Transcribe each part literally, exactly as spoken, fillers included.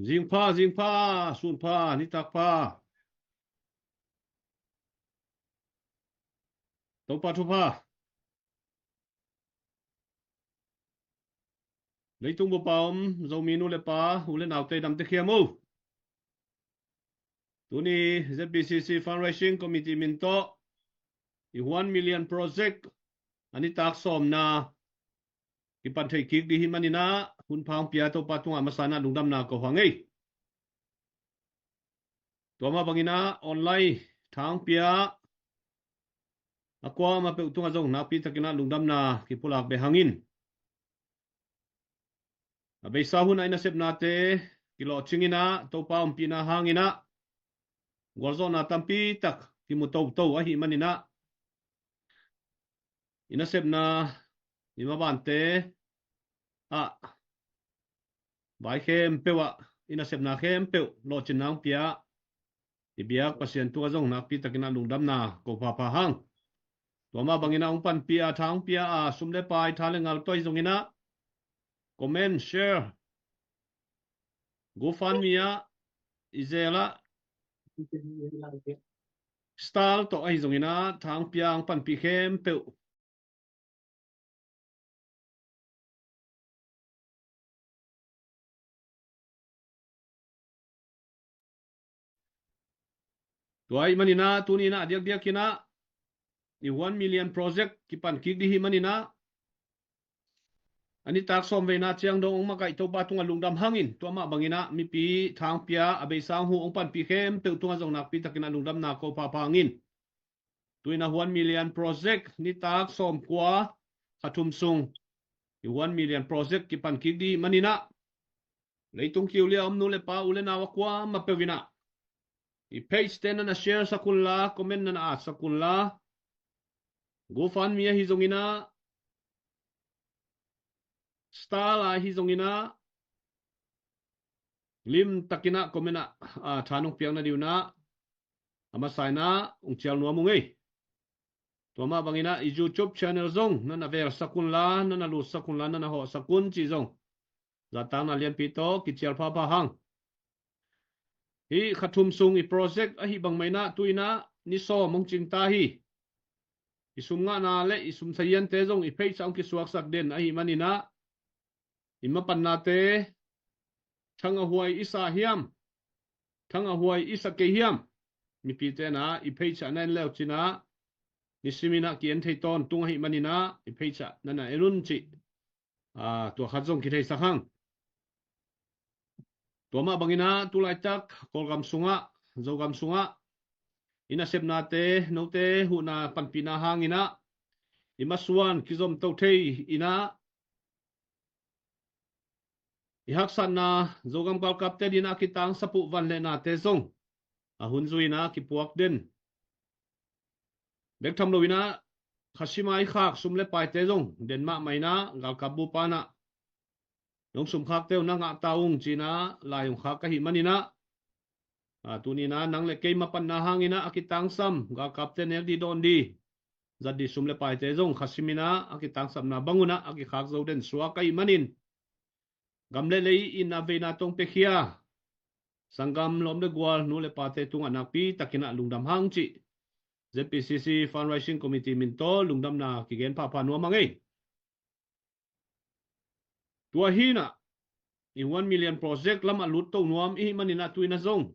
Zing pha, zing pha, sun pha, nitak pha. Topa thupha. Leitung bup a om Zomi nu le pa, u le naute, damte khiam o. Tuni Z B C C Fundraising Committee min tawh i One Million Project a nitak sawmna kipan thei kik ding hi manin ah hun pha hong pia Topa tungah masa in ah lungdamna ko hang ei. Tua mah bangin ah online tha hong pia a kuamah peuh tungah zong nakpi takin ah lungdamna kipulak beh hangin, a beisa hun ah i nasepnate kilawhcing in ah Topa ompihna hangin ah gualzawhna tampi tak kimu toto ahih manin ah i nasepna, i mabante ah, vai khempeuh ah i nasepna khempeuh lawhcinna hong pia i biak Pasian tungah zong nakpi takin ah lungdamna ko phapha hang. Tua mah bangin ah hong panpih a, tha hong pia a, sum le pai, tha le ngal tawh ahi zongin ah, comment, share, GoFundMe ah, i Zelle ah, Star tawh ahi zongin ah tha hong pia, hong panpih khempeuh tua ahih manin ah tuni in ah a diakdiak in ah i One Million Project kipan kik ding hi manin ah a nitak sawm veina ciang dong hong makaih Topa tungah lungdam hangin, tua mah bangin ah mipi tha hong pia, a beisa hong huh, hong panpih khempeuh tungah zong nakpi takin ah lungdamna ko phapha hangin. Tu in ah One Million Project nitak sawmkua, kha thum sung i One Million Project kipan kik ding hi manin ah leitung kiulia om nu le pa, u le nau a kuamah peuh in ah i page te na na share sak un la, comment na na at sak un la, GoFundMe ahi zongin ah, Star ah ahi zongin ah, lim takin ah comment ah, a, tha nong piak nading un ah, a masa in ah hong cial nuam ung ei. Tua mah bangin ah i YouTube channel zong na na velsak un la, na na lutsak un la, na na hawhsak un cih zong zahtakna lianpi tawh kicial phapha hang. Hih kha thum sung i project ahih bang mah in ah tu in ah ni sawm hong cing ta hi. I sum ngahna le i sum saziante zong i page ah hong kisuaksak den ahih manin ah i mapannate thang a huai i sa hiam, thang a huai i sa kei hiam, mipite in ah i page ah na en le uh cin ah, nisimin ah ki-en thei tawntung ahih manin ah i page ah na na en un cih, a, tua khat zong kitheisak hang. Tua mah bangin ah tu laitak Kawlgam sungah, Zogam sungah i nasepnate, note huhna panpihna hangin ah i masuan kizom to thei in ah, i haksatna, Zogam galkapte adingin ah a kitangsap uh van le nate zong a hun zui in ah kipuak den. Bek tham lo in ah khasim a i khak sum le paite zong den mahmah in ah galkap bupa in ah, nong sum khakte uh na ngah ta ung ci in ah lai hong khak ahih manin ah, a, tuni in ah nang le kei mapanna hangin ah a kitangsam galkapte nek ding, dawn ding, zat ding sum le paite zong khasim in ah a kitangsapna bang un ah a kikhak zo den suak ahih manin, gam le lei in a veina tawh hong piakhia sanggam lawm le gual, nu le pate tungah nakpi takin ah lungdam hang cih Z B C C Fundraising Committee min tawh lungdamna kigen phapha nuam hang ei. Tua hi in ah i One Million Project lamah lut to nuam i hih manin ah tu in ah zong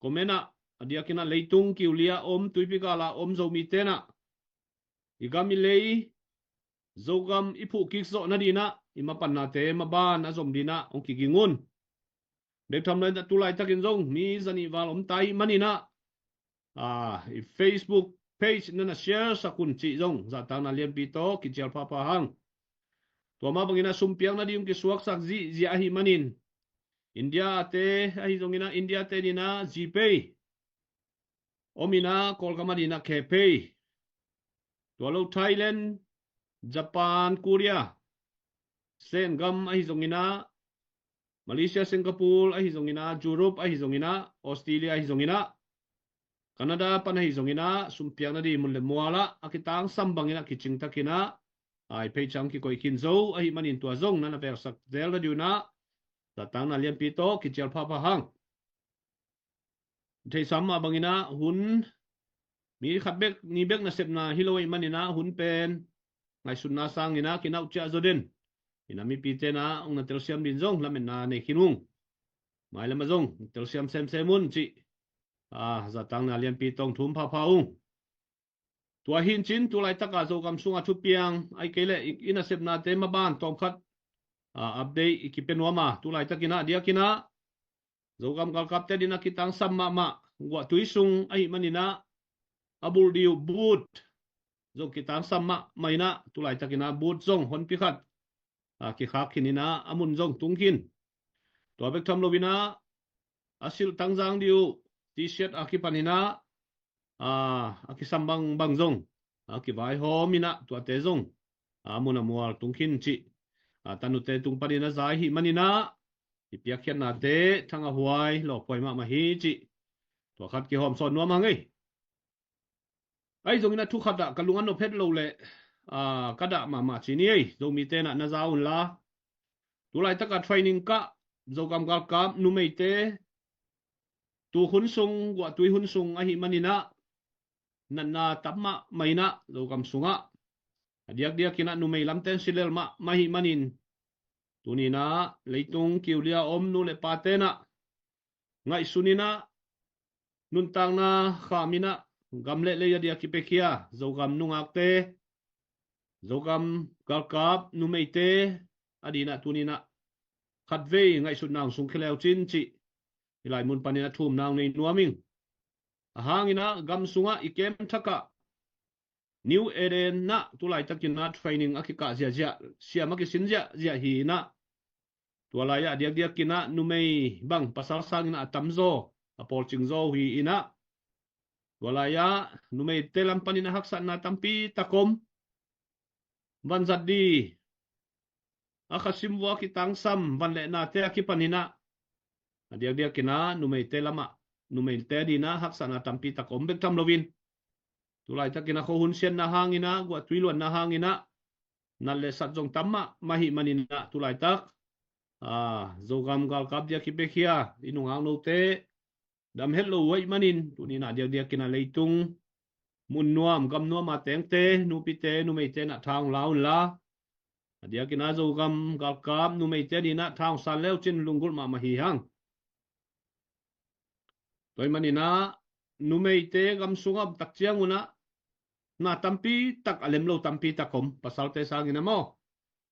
comment ah, a diakin ah leitung kiulia om, tuipi gal ah om Zomite in ah i gam i lei, Zogam i phuh kik zawh nadingin ah i mapannate maban a zom dingin ah hong kiging un. Bek tham lo in ah tu laitakin zong mi zanih val om ta ahih manin ah, a, i Facebook page na na share sak un cih zong zahtakna lianpi tawh kicial phapha hang. Tua mah bangin ah sumpiak nading kisuaksak zihziah ahih manin, India te ahi zongin ah, India te adingin ah GPay om in ah, Kawlgam adingin ah KPay, tua lo Thailand, Japan, Korea, Sen gam ahi zongin ah, Malaysia, Singapore ahi zongin ah, Europe ahi zongin ah, Australia ahi zongin ah, Canada pan ahi zongin ah, sumpiak nading mun le mual ah a kitangsam bangin ah kicing takin ah, a, i page ah hong kikoih khin zo ahih manin tua zong na na velsak zel nading un ah, Zahtangna lianpi tawh kicial phapha hang. Theihsa mah bangin ah hun mi khat bek ni bek nasepna hi lo ahih manin ah hun pen ngaihsutna sangin ah kinauh ciah zaw den. Ina mipite na hong na telsiam din zong lametna nei khin ung. Mailam ah zong telsiam semsem un cih zahtangna lianpi tawh thum phapha ung. Tua hi in cin tu laitak a Zogam sungah thupiang ahih kei leh i nasepnate maban tawmkhat update i kipia nuam a, tu laitakin ah diakin ah Zogam galkapte adingin ah kitangsam mahmah guahtui sung ahih manin ah a bulh ding uh booth zong kitangsam mahmah in ah tu laitakin ah booth zong honpi khat kikhak khin in ah a mun zong tung khin. Tua bek tham loin ah a silh tangzang ding uh T-shirt a kipan in ah a kisam bangbang zong a kivaihawm in ah tuate zong a mun a mual tung khin cih a tanute tung panin a za ahih manin ah i piakkhiatnate thangah huai lawphuai mahmah hi cih tua khat kihawm sawn nuam hang ei. Ahi zongin ah thu khat ah ka lung a nop het lo leh ka dah mahmah ci ni ei. Zomite na na za unla tu laitak a training kah Zogam galkap numeite tu hun sung guahtui hun sung ahih manin ah natna tam mahmah in ah Zogam sungah a diakdiakin ah numei lamte in silel mahmah ahih manin tuni in ah leitung kiulia om nu le pate na ngaihsun in ah nuntakna kham in ah gam le lei a dia kipiakhia Zogam nungakte Zogam galkap numeite adingin ah tuni in ah khatvei ngaihsutna hong sungkhia le uh cin cih hih lai mun panin ah thumna hong nei nuam ing. A hangin ah gam sungah i kem thak ah New Eden ah tu laitakin ah training a kikah ziahziah siam a kisin ziahziah hi in ah tua lai-ah a diakdiakin ah numei bang pasal sangin ah a tamzaw a pawlcingzaw uh hi in ah tua lai-ah numeite lam panin ah haksatna tampi tak om. Vanzat ding a khasim vua kitangsam van le nate a kipan in ah a diakdiakin ah numeite lamah numeite adingin ah haksatna tampi tak om bek tham loin tu laitakin ah khuahun siatna hangin ah guahtui luanna hangin ah nat le sat zong tam mahmah ahih manin ah tu laitak Zogam galkap dia kipiakhia i nungak note dam het lo uh ahih manin tuni in ah diakdiakin ah leitung mun nuam gam nuam a tengte nupite numeite na tha hong la unla a diakin ah Zogam galkap numeite adingin ah tha hong san le uh cin lunggulh mahmah hi hang. Tua ahih manin ah numeite gam sungah om tak ciangun ah na tampi tak a lem lo tampi tak om pasalte sangin ah maw.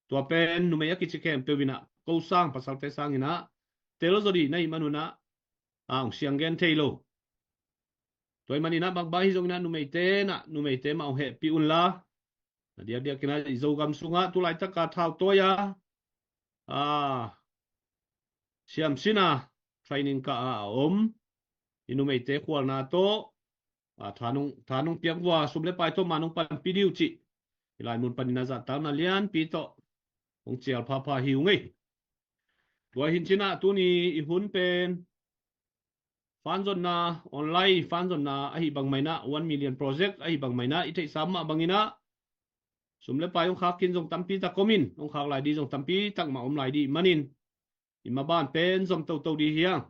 Tua pen numei a kici khempeuh in ah ko sang pasalte sangin ah tel zaw ding na hih manun ah a hong siang gen thei lo. Tua ahih manin ah bangbang hi zongin ah numeite na numeite mah hong hehpih unla a diakdiakin ah i Zogam sungah tu laitak a thau tawi a siamsin a training kah a om i numeite khualna tawh a tha nong tha nong piak vua sum le pai tawh ma nong panpih ding uh cih hih lai mun panin ah zahtakna lianpi tawh hong cial phapha hi ung ei. Tua hi in cin ah tuni i hun pen fanzonna online fanzonna ahih bang mah in ah one million project ahih bang mah in ah i theihsa mah bangin ah sum le pai hong khak khin zong tampi tak om in hong khak lai ding zong tampi tak mah om lai ding manin i maban pen zom toto ding hi hang.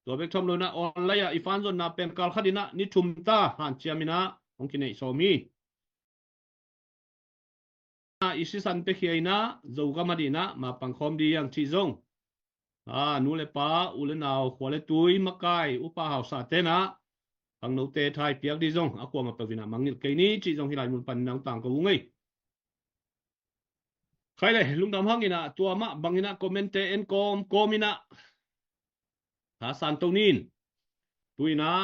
Tua bek tham loin ah online ah i fanzonna pen kal khat in ah ni thum ta hanciam in ah hong kineih sawm hi. I sisan piakhia in ah Zogam adingin ah ma pangkhawm ding hi hang cih zong a nu le pa u le nau khua le tui makai upa hausate na pangnote tha i piak ding zong a kuamah peuh in ah mangngilh kei ni cih zong hih lai mun panin ah hong tangko ung ei. Khai le lungdam hang in ah tua mah bangin ah comment-te en kawmkawm in ah tha santo ni in. Tu in ah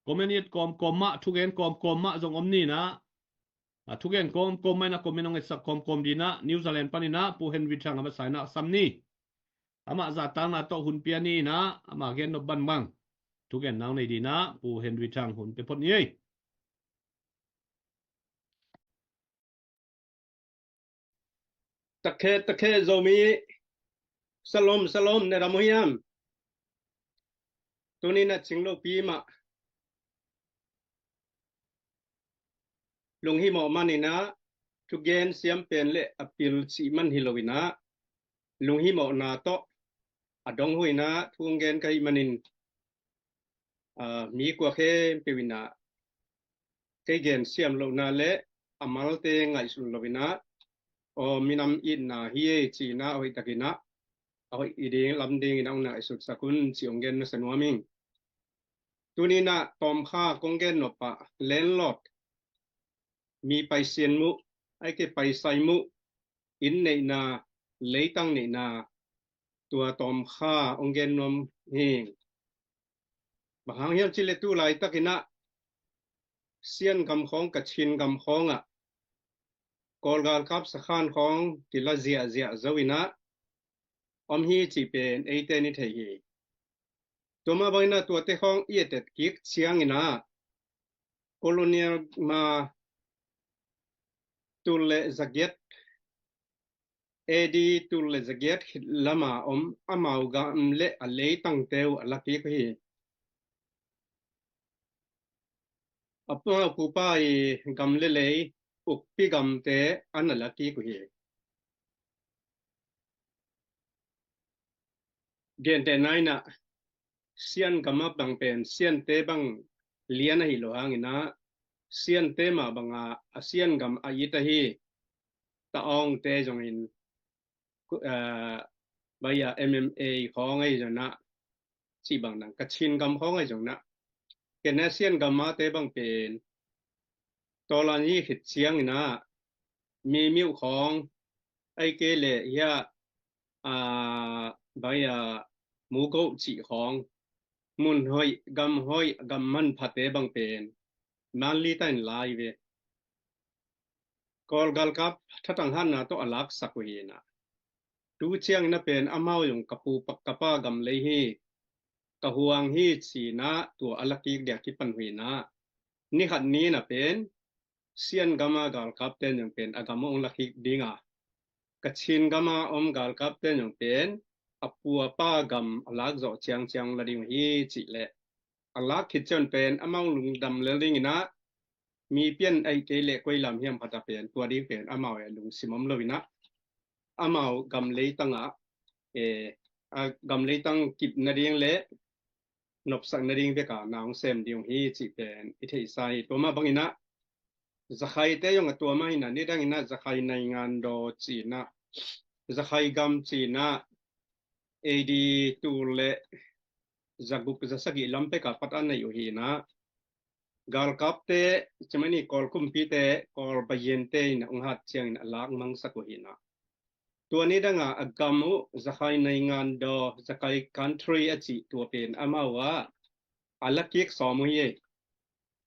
comment i et kawmkawm mah thugen kawmkawm mah zong om ni in ah a thugen kawmkawm mah in ah comment hong etsak kawmkawm ding in ah New Zealand panin ah Pu Henry Thang a va sa in ah sam ni. Amah zahtakna tawh hun pia ni in ah ama gen nop bangbang thugenna hong nei ding in ah Pu Henry Thang hun pia phot ni ei. Takhe takhe Zomi. Salom salom, na dam uh hiam? Tuni na cing lopi mah lunghimawh man in ah thugen siam pen le a pil cih man hi lo in ah lunghimawhna tawh a dong uh in ah thu hong gen ka hih manin, aa, mi kua khempeuh in ah kei gen siam lohna le a malte ngaihsun lo in ah, aw, minam itna hi ei ci in ah a hoih tak in ah, a hoih i ding lam ding in ah hong ngaihsutsak un ci hong gen masa nuam ing. Tuni in ah tawmkha kong gen nop ah landlord, mi paisian muh, ahih kei paisai muh, inn neihna, leitang neihna, tua tawmkha hong gen nuam hi. Bang hang hiam cih leh tu laitak in ah Sian gam khawng, Kachin gam khawng ah Kawl galkap sakhan khawng kila ziahziah zo in ah om hi cih pen eite in i thei hi. Tua mah bang in ah tuate khawng i et et kik ciang in ah colonial ma tul le zagiat, A D tul le zagiat khit lam a om amau gam le a leitangte uh a la kik uh hi. Amau pupa i gam le lei ukpi gamte an a la kik uh hi. Gentehna in ah Sian gam ah bang pen Siante bang lian ahi lo hang in ah Siante mah bang a, a Sian gam a it ahi Taawngte zong in, aa, bang a M M A khawng ahi zong in ah, cih bang dang Kachin gam khawng ahi zong in ah, kei na Sian gam mate bang pen tawlan hi khit ciang in ah mi miuh khawng, ahih kei leh hiah, aa, bang a mugoh cih khawng, mun hoih, gam hoih, gam manphate bang pen manli ta in lai ve. Kawl galkap thatang hatna tawh a laksak uh hi in ah, tu ciang in ah pen amau zong ka pu pa, ka pa gam lei hi, ka huang hi ci in ah tua a la kik dia kipan uh hi in ah, ni khat ni in ah pen Sian gam a galkapte in zong pen a gam hong la kik ding a, Kachin gam a om galkapte in zong pen a pu a pa gam a lak zawh ciangciang la ding uh hi cih leh, a lak khit ciang pen amau lungdam lel ding in ah, mi pian ahih kei leh koi lam hiam khat ah pen tua ding pen amau a lungsim om lo in ah, amau gam leitang ah, eh, a gam leitang kip nading le nopsak nading vek a na hong sem ding uh hi cih pen i theihsa hi. Tua mah bang in ah Zakhaite zong a tua mah in ah, nidang in ah Zakhai Naingandaw ci in ah, Zakhai gam ci in ah, A D tul le zaguk zasagih lam pek a pat a neih uh hi in ah, galkapte, cimani Kawl kumpite, Kawl bayiante in ah hong hat ciang in ah a lak mangsak uh hi in ah, tua nidang a a gam uh Zakhai Naingandaw, Zakhai country a cih tua pen amau a a la kik sawm uh hi.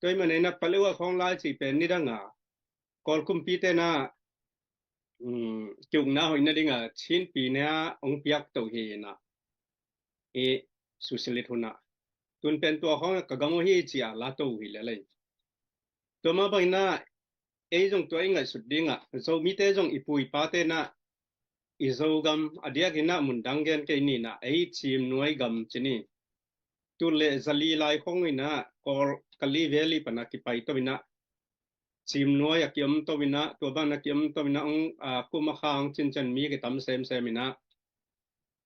Tua ahih manin ah Paletwa khawng lai cih pen nidang a Kawl kumpite in ah, um, ki-ukna hoih nading a Chin pi in ah hong piak to uh hi in ah, i socialist hun ah. Tun pen tua khawng ka gam uh hi ci a la to uh hi lel ei. Tua mah bang in ah ei zong tua i ngaihsut ding ah, Zomite zong i pu i pate in ah i Zogam a diak in ah mun dang gen kei ni in ah, ei Cimnuai gam ci ni. Tul le zali lai khawng in ah Kawl Kalay Valley pan a kipai to in ah Cimnuai a kiom to in ah, tua bang a kiom to in ah, hong, aa, kum a khang cincian mi kitam semsem in ah,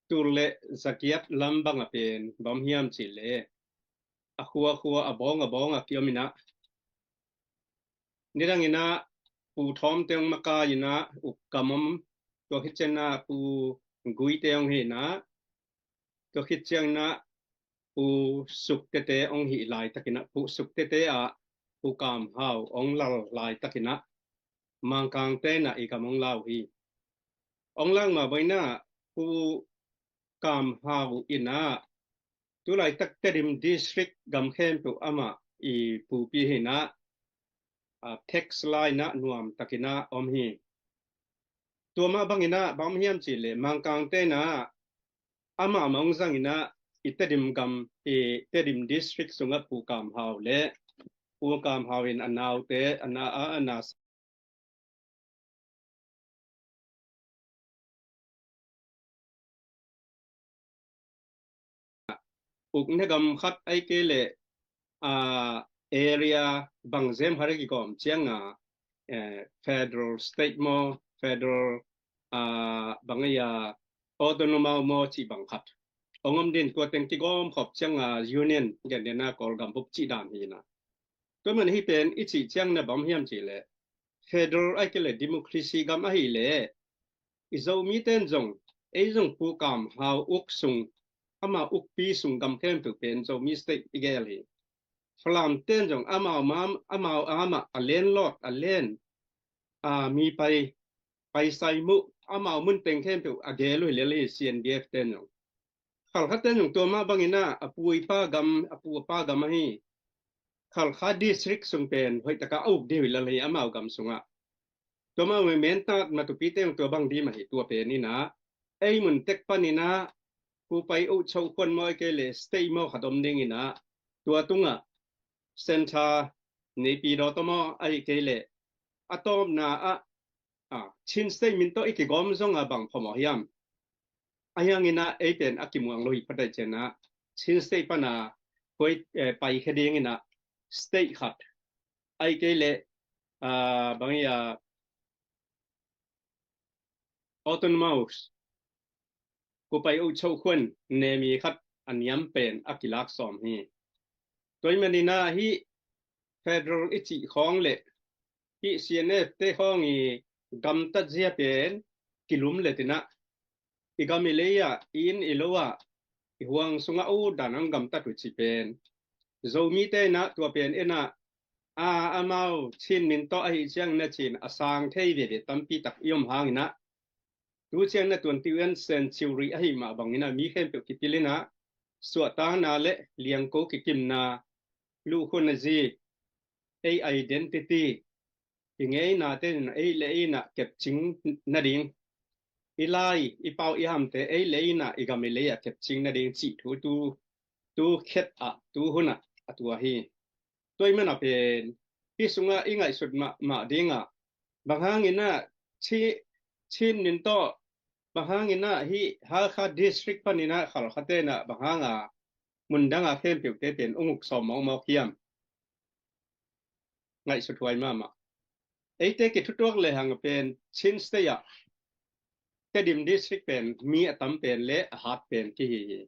tul le zagiat lam bang a pen bang hiam cih leh a khuakhua, a bawng a bawng a kiom in ah, nidang in ah Pu Thawmte hong makai in ah uk gam om, tua khit ciang in ah Pu Guite hong hi in ah, tua khit ciang in ah Pu Suktete hong hih laitak in ah, Pu Suktete ah Pu Kam Hau hong lal laitak in ah Mangkangte in ah i gam hong la uh hi. Hong lak mah bang in ah Pu Kam Hau in ah tu laitak Tedim District gam khempeuh amah i pupi hi in ah, aa, tax la in ah nuam tak in ah om hi. Tua mah bang in ah bang hiam cih leh Mangkangte in ah amah mah hong zang in ah i Tedim gam, i Tedim District sung ah Pu Kam Hau le Pu Kam Hau in a naute, a na, a, a na ukna gam khat ahih kei leh, aa, area bang zem khat a kigawm ciang a, eh, federal state maw, federal, aa, bang a, autonomous maw cih bang khat hong om ding, tua teng kigawm khop ciang a union gen ding a Kawlgam bup cih dan hi na. Tua man hih pen i cih ciang na bang hiam cih leh federal ahih kei leh democracy gam ahih leh i Zomite in zong, ei zong Pu Kam Hau uk sung, ama ukpi sung gam khempeuh pen Zomi state i gel hi. Falamte in zong amau mam, amau amah a landlord, a land, a mi pai, pai sai muh, amau mun teng khempeuh a gel uh hi lel hi, C N D F te in zong. Khalkha te in zong tua mah bangin ah, a pu i pa gam, a pu a pa gam ahi Khalkha district sung pen hoih taka a uk ding uh hi lel hi amau gam sungah. Tua mah bangin mentat matupite in tua bang ding mah hi, tua pen in ah ei mun tek panin ah Pu Pai Uh Cho Khuan maw ahih kei leh state maw khat om ding in ah, tua tungah centre, Naypyidaw tawh maw ahih kei leh a tawpna ah, ah, Chin state min tawh i kigawm zong a bang phamawh hiam? Ahi hangin ah ei pen a kimuang lo hi, pha daih ciangin ah Chin state pan a koi, eh, paikhia ding in ah state khat, ahih kei leh, ah, bang hi a, autonomous, Pu Pai Uh Cho Khuan nemi khat a niam pen a kilak sawm hi. Tua ahih manin ah hih federal i cih khawng leh hih C N F te khawng i gamtat zia pen kilumlet in ah, i gam i lei ah, i inn i lo ah, i huang sungah ut dan hong gamtat uh cih pen Zomite in ah tua pen en ah, a, amau Chin min tawh ahih ciangin ah ci-in a sang thei veve tampi tak i om hangin ah, tu ciangin ah twenty-first century ahih mah bangin ah mi khempeuh kipil in ah suahtakna leh liangko kikimna, luhkhun a zi, ei identity, i ngeinate in ei le ei in ah kepcing nading, i lai, i pau, i hamte ei le ei in ah i gam i lei ah kepcing nading cih thu tu, tu khet ah, tu hun ah a tua hi. Tua ahih manin ah pen hih sungah i ngaihsut mahmah ding ah, bang hangin ah Chi-, Chin min tawh, bang hangin ah hih Hakha district panin ah Khalkhate in ah bang hang a mun dang a khempeuhte pen hong uk sawm mawkmawk hiam? Ngaihsut huai mahmah. Eite kithutuak lehang pen Chin state ah Tedim district pen mi a tam pen leh a hat pen kihi hi.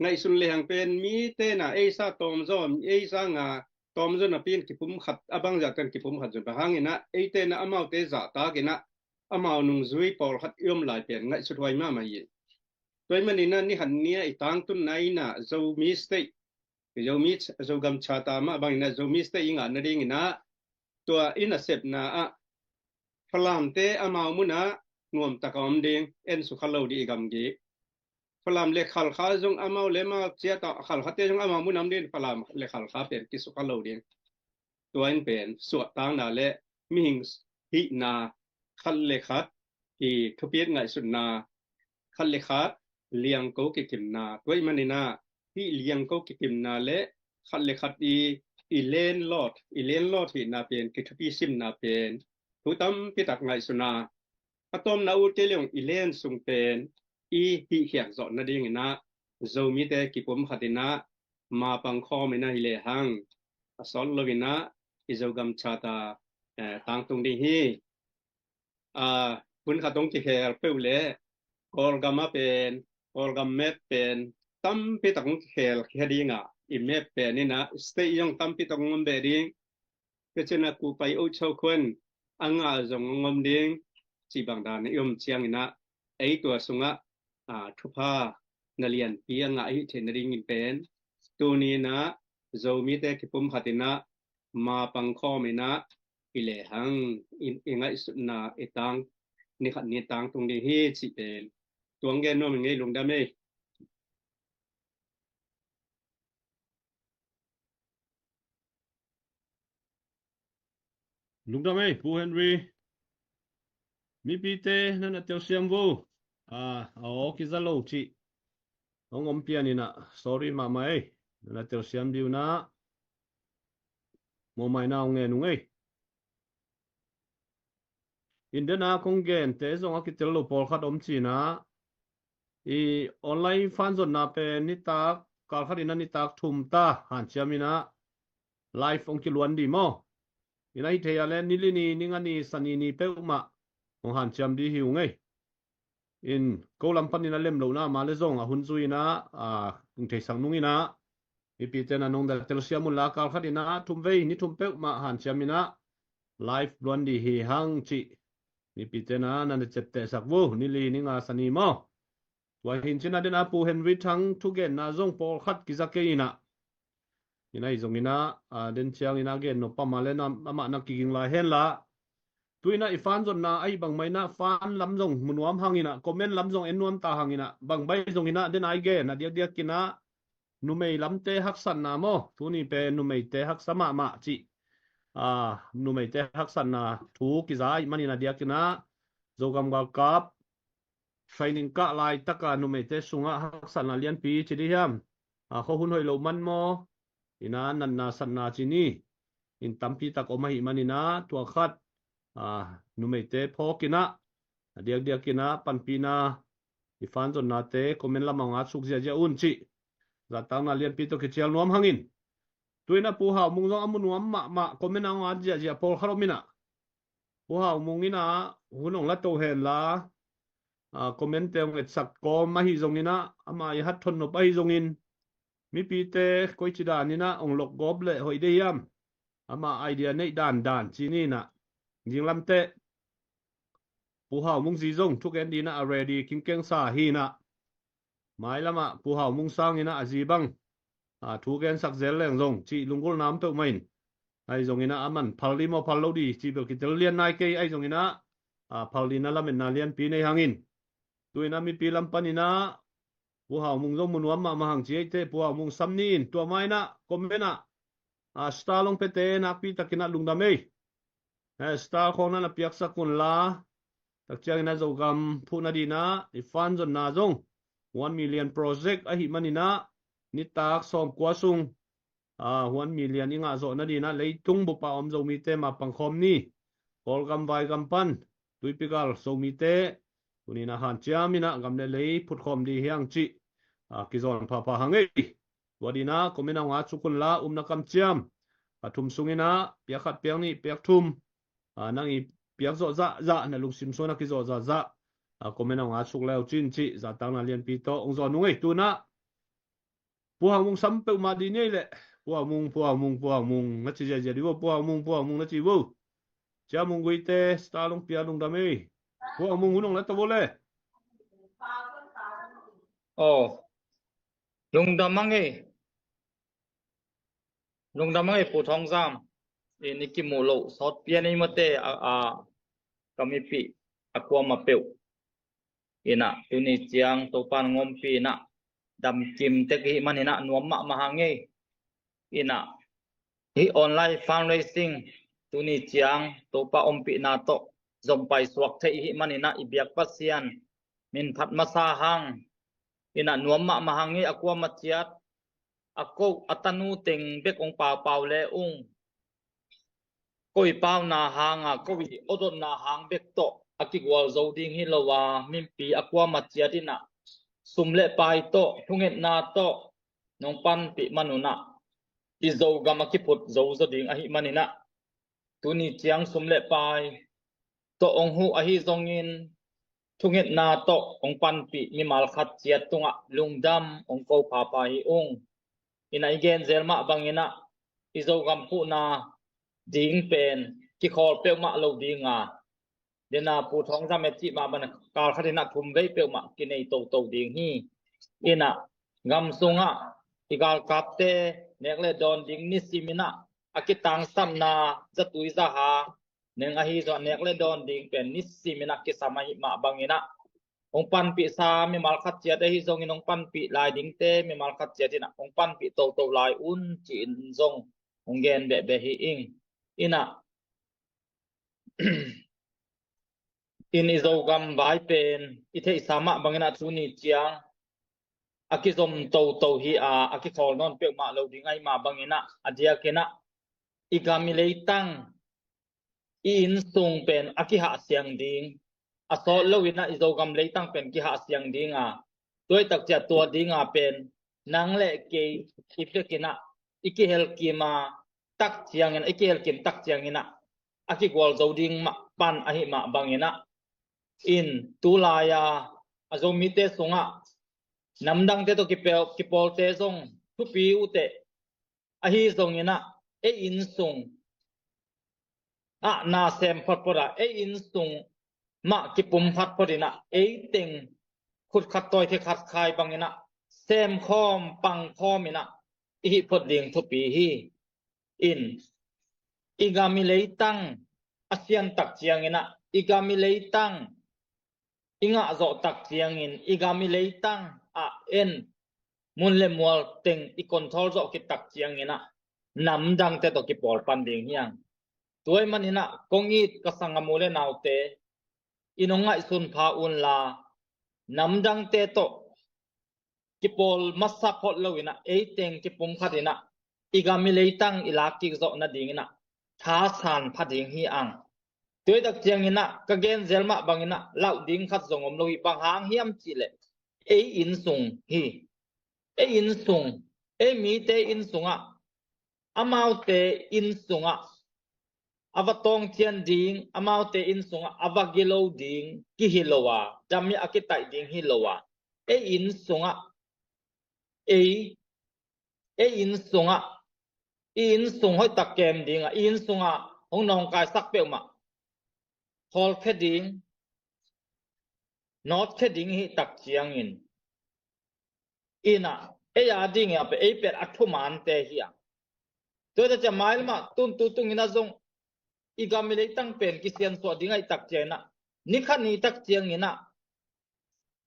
Ngaihsun lehang pen mite in ah ei sang tawmzaw, ei sang a tawmzaw napi in kipumkhat, a bangzahte in kipumkhat zong, bang hangin ah eite in ah amaute zahtak in ah amau nungzui pawlkhat i om lai pen ngaihsut huai mahmah hi. Tua ahih manin ah ni khat ni a i tangtunna in ah Zomi state, Zomi, Zogam Charter mah bangin ah Zomi state i ngah nadingin ah tua i nasepna ah Falamte amau mun ah nuamtak a om ding, en sukha lo ding i gamgi. Falam leh Khalkha zong amau leh amau ciat ah, Khalkhate zong amau mun ah om ding, Falam leh Khalkha pen kisukha lo ding. Tua in pen suahtakna leh mihing hihna, khat leh khat i thupit ngaihsutna, khat leh khat liangko kikimna, tua ahih manin ah hih liangko kikimna leh khat leh khat i, i landlord, i landlord hihna pen kithupi simna pen thu tampi tak ngaihsun a, a tawpna ut kei leh i land sung pen i hihkhiat zawh nadingin ah Zomite kipumkhat in ah mapang khawm in ah hi lehang, a sawt lo in ah i Zogam Charter, eh, tangtung ding hi. A, hun khat hong kikhel peuh leh Kawlgam ah pen, Kawlgam map pen tampi tak hong kikhel khia ding a, i map pen in ah state zong tampi tak hong om beh ding. Tua ciangin ah Pu Pai Uh Cho Khuan a ngah zong hong om ding, cih bang dan i om ciangin ah ei tua sungah, a, thupha na lianpi a ngah i hih theih nadingin pen tuni in ah Zomite kipumkhat in ah mapang khawm in ah i lehang, i, i ngaihsutna i tang, ni khat ni tangtung ding hi cih pen tua hong gen nuam ing ei. Lungdam ei. Lungdam ei, Pu Henry. Mipite na na telsiam vo. A, a aw kiza lo cih hong om pian in ah sorry mahmah ei. Na na telsiam ding un ah mawhmaina hong ngen ung ei. India na kong gente zong a kitel lo pawlkhat om ci-in ah, i online fan zonna pen nitak, kalkhat in ah nitak thum ta hanciam in ah live hong kiluan ding maw. In ah hi thei a leh ni li ni, ni nga ni, Sani ni peuhmah hong hanciam ding hi ung ei. In ko lam panin a lem lohna mah le zong a hun zui in ah, a, kong theisak nung in ah, mipite na nong da telsiam un la, kal khat in ah thum vei, ni thum peuhmah hanciam in ah live luan dih hi hang cih mipite na na na ciaptehsak vo. Ni li, ni nga, Sani maw. Tua hi in cin a, den a Pu Henry Thang thugenna zong pawlkhat kiza kei in ah, in ahi zong in ah, a, den ciang in ah gen nop pah mah le na, amah na kiging lai hen la. Tu in ah i fan zonna ahi bang mah in ah fan lam zong mu nuam hang in ah, comment lam zong en nuam ta hang in ah, bang mah ahi zong in ah, den a i gen a diakdiak in ah numei lamte haksatna maw, tuni pen numeite haksa mahmah cih, a, numeite haksatna thu kiza ahih manin a diak in ah, Zogam galkap training kah laitaka numeite sungah haksatna lianpi ci dih hiam? A, khuahun hoih loh man maw? In ah natna satna ci ni. In tampi tak om ahih manin ah tua khat, a, numeite phawk in ah, a diakdiak in ah panpihna, i fan zonnate comment lam ah hong at suk ziahziah un cih zahtakna lianpi tawh kicial nuam hang in. Tu in ah Pu Hau Mung zong a mu nuam mahmah, comment ah hong at ziahziah pawlkhat om in ah. Pu Hau Mung in ah hun hong la to hen la, a, comment te hong etsak kawm ahi zong in ah, amah i hat thon nop ahi zong in, mipite koici dan in ah hong lok gawp leh hoih dei hiam? Amah idea neih dandan ci ni in ah. Zinglam teh Pu Hau Mung zi zong thugen dih in ah a ready kingkeng sa hi in ah. Mailam ah Pu Hau Mung sang in ah a zi bang, a, thu gensak zel leng zong cih lunggulhna om peuhmah in. Ahi zong in ah aman phal dih maw, phal lo dih cih bel kitel lian nai kei, ahi zong in ah, a, phal dihna lametna lianpi nei hang in. Tu in ah mipi lam pan in ah Pu Hau Mung zong mu nuam mahmah hang ci ei teh, Pu Hau Mung sam ni in, tua mah in ah comment ah, a, star hong piate nakpi tak in ah lungdam ei. A, star khawng na na piaksak un la, tak ciang in ah Zogam phuhna dih in ah i fan zonna zong one million project ahih manin ah, nitak sawmkua sung, a, one million i ngah zawhna dih in ah leitung bup a om Zomite mapang khawm ni. Kawlgam vaigam pan tuipi gal Zomite tuni in ah hanciam in ah gam le lei phutkhawm dih hi hang cih, a, kizawn phapha hang ei. Tua dih in ah comment ah hong at suk un la, upna kamciam, a, thum sung in ah piak khat, piak nih, piak thum, a, nang i piak zawh zahzah, na lungsim sung ah kizawh zahzah, a, comment ah hong at suk le uh cin cih zahtakna lianpi tawh hong zawn nung ei. Tu in ah Pu Hau Mung sam peuhmah dih ni ei leh. Pu Hau Mung, Pu Hau Mung, Pu Hau Mung na ci ziahziah dih vo. Pu Hau Mung, Pu Hau Mung na ci vo. Cia Mung Guite star hong pia, lungdam ei. Pu Hau Mung, hun hong la to vo le. Aw, lungdam hang ei. Lungdam hang ei Pu Thawng Zam. In i kimuh loh sawt pian ei mate, a, a, ka mipih a kuamah peuh in ah tuni ciang Topa'n hong ompih in ah damkim tek i hih manin ah nuam mahmah hang ei. In ah hih online fundraising tuni ciang Topa ompihna tawh zom paisuak theih i hih manin ah i biak Pasian min phat masa hang. In ah nuam mahmah hang ei. A kuamah ciat, a ko a tanu teng bek hong paupau le ung, ko i pauna hang a, ko i awdotna hang bek tawh a kigual zo ding hi lo a, mipi a kuamah ciat in ah sum le pai tawh, thungetna tawh nong panpih man un ah i Zogam a kiphut zo zaw ding ahih manin ah, tuni ciang sum le pai tawh hong huh ahi zongin, thungetna tawh hong panpih mimal khat ciat tungah lungdam hong ko phapha hi ung. In ah i gen zel mah bangin ah i Zogam phuhna ding pen kikhawl peuhmah lo ding a, den a Pu Thawng Zam et cih mah bangin ah kal khat in ah thum vei peuhmah kinei toto ding hi. In ah gam sungah i galkapte nek le dawn ding nisim in ah a kitangsapna zatui zaha neng ahi zong a nek le dawn ding pen nisim in ah kisam ahih mah bangin ah hong panpihsa mimal khat ciat ahi zongin, hong panpih lai dingte mimal khat ciat in ah hong panpih toto lai un ci-in zong hong gen behbeh hi ing. In ah in i Zogam vai pen i theihsa mah bangin ah tuni ciang a kizom toto hi a, a kikhawl nawn peuhmah lo ding ahih mah bangin ah, a diakin ah i gam i leitang i innsung pen a kihahsiang ding, a sawt lo in ah i Zogam leitang pen kihahsiang ding a, tua i tak ciat tua ding a pen nang le kei i pek in ah i kihelkim a tak ciangin, i kihelkim tak ciangin ah a kigual zo ding mah pan ahih mah bangin ah, in tulai a a Zomite sungah namdangte tawh kipel, kipawlte zong thupi uh teh, ahi zongin ah ei inn sung ah na sem photphot ah, ei inn sung mah kipum khat phot in ah, ei teng khut khat tawi khe khat khai bangin ah sem khawm pang khawm in ah i hih phot ding thupi hi. In i gam i leitang a sian tak ciangin ah, i gam i leitang i ngah zawh tak ciangin, i gam i leitang ah en mun le mual teng i control zawh khit tak ciangin ah namdangte tawh kipawl pan ding hi hang. Tua ahih manin ah kong it ka sanggam u le naute, in hong ngaihsun pha un la, namdangte tawh kipawl masa phot lo in ah, ei teng kipum khat in ah i gam i leitang i lak kik zawh nadingin ah thasan pha ding hi hang. Tua hi tak ciangin ah ka gen zel mah bangin ah lauh ding khat zong om lo hi. Bang hang hiam cih leh ei inn sung hi. Ei inn sung, ei mite inn sungah, amaute inn sungah a va tawngcian ding, amaute inn sungah a va gilo ding kihi lo a, dam hi a kitaih ding hi lo a, ei inn sungah, ei, ei inn sungah, i inn sung hoih tak kem ding a, i inn sungah hong nawngkaisak peuhmah hawlkhia ding, nawtkhia ding hi tak ciangin, in ah ei a dingin ah pen ei pen a thumante hi a. Tua hi tak ciang mailamah tuntu tungin ah zong i gam i leitang pen kisiansuah ding ahih tak ciangin ah, ni khat ni tak ciangin ah,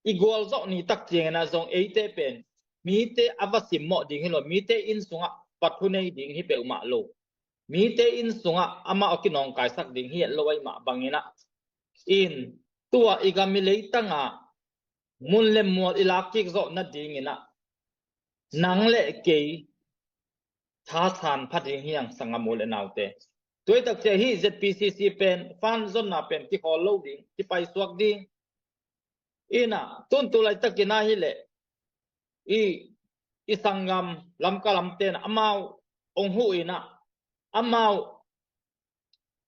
i gualzawh ni tak ciangin ah zong eite pen mite a va simmawh ding hi lo, mite inn sungah pathu nei ding hi peuhmah lo, mite inn sungah amah a kinawngkaisak ding hi lo ahih mah bangin ah, in tua i gam i leitang ah mun le mual i lak kik zawh nadingin ah nang le kei thasan pha ding hi hang, sanggam u le naute. Tua hi tak ciang hih ZPCC pen fund zonna pen kikhawl lo ding, kipaisuak ding. In ah tuntu laitakin ah hi leh i, i sanggam Lamka lamte in ah amau hong huh in ah, amau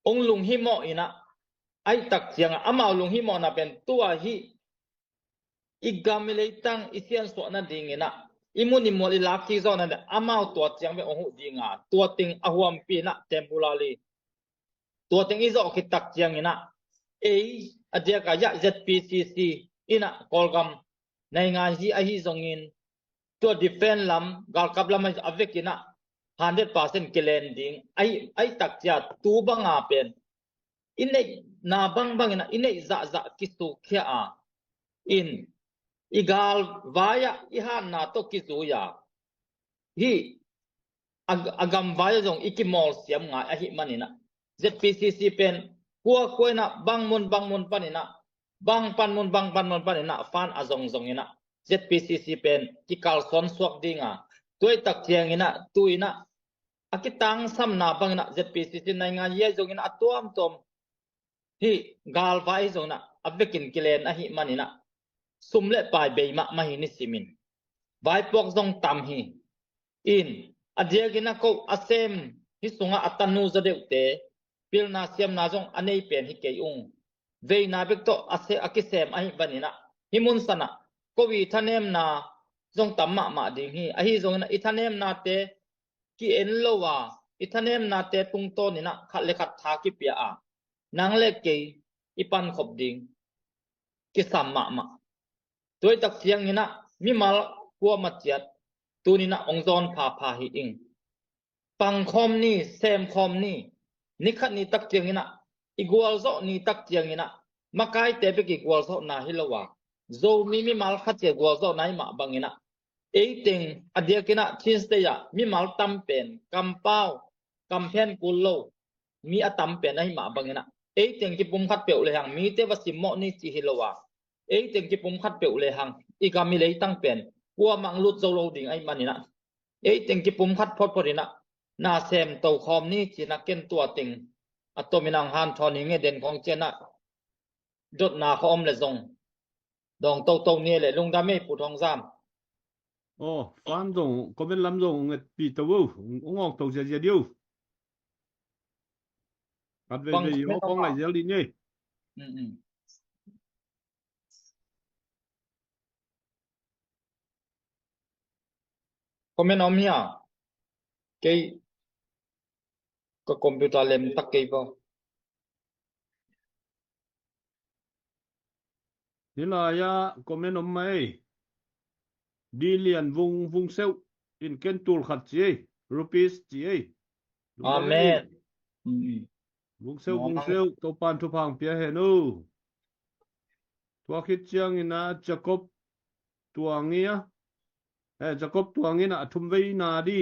hong lunghimawh in ah, ahih tak ciangah amau lunghimawhna pen tua hih i gam i leitang i siansuah nadingin ah, i mun i mual i lak kik zawh nadingin ah amau tua ciang bek hong huh ding a, tua teng a huampi in ah temporary, tua teng i zawh khit tak ciangin ah, ei a diak a, ZPCC in ah Kawlgam naingan hi ahi zongin, tua defense lam, galkap lam ahi zong a vekin ah hundred percent kilen ding ahi, ahih tak ciang tu banga pen i neihna bangbang in ah i neih zahzah kisukkhia a, in i galvai ah i hatna tawh kizui a, hih a, a gamvai ah zong i kimawlsiam ngai ahih manin ah, ZPCC pen kua kua in ah bang mun bang mun panin ah, bang pan mun bang pan mun panin ah fund a zong zongin ah ZPCC pen kikalsuan suak ding a, tua ahih tak ciangin ah tu in ah a kitangsamna bangin ah ZPCC naingan hi ahi zongin ah a tuamtuam hih galvai ahi zongin ah a vekin kilen ahih manin ah sum le pai bei mahmah hi nisimin. Vaipuak zong tam hi. In a diakin ah ko a sem, hih sungah a tanu zaw deuhte pilna siamna zong a nei pen hi kei ung. Veina bek tawh a se, a kisem ahih manin ah hih mun sanah ko i thanemna zong tam mahmah ding hi. Ahi zongin ah i thanemnate ki-en lo a, i thanemnate tungtawnin ah khat le khat tha kipia a, nang le kei i pankhop ding kisam mahmah. Tua ahih tak ciangin ah mimal kuamah ciat tunin ah hong zawn phapha hi ing. Pangkhawm ni, semkhawm ni, ni khat ni tak ciangin ah, i gualzawh ni tak ciangin ah, makaite bek i gualzawhna hi lo a, Zomi mimal khat ciat gualzawhna ahih mah bangin ah, ei teng a diakin ah Chin State ah mimal tam pen kampau, kamphen kul lo mi a tam pen ahih mah bangin ah, ei teng kipumkhat peuh lehang mite va simmawh ni cih hi lo a, ei teng kipumkhat peuh lehang i gam i leitang pen kuamah hong lut zo lo ding ahih manin ah, ei teng kipumkhat photphot in ah na sem tokhawm ni ci-in ah ken tua teng a tomin ah hong hanthawn hi ing e. Den khawng ciang ah dotna khawng om leh zong dawng toto ni e. Leh lungdam e, Pu Thawng Zam. Aw, fan zong, comment lam zong hong etpih to o, hong awk to ziazia dih o. Khat veivei aw, kong laih zel dih ni. Mm, mm. Comment om hia? Kei ka computer lem tak kei bo. Hih lai-ah comment om mai. Di lian vung vung seuh in ken tul khat ci ei. Rupees ci ei. Amen. Mm. Vung seuh, vung seuh, Topan thupha pia hen uh. Tua khit ciangin ah Jacob Tuangi a, eh, Jacob Tuangi in ah a thum vei na di.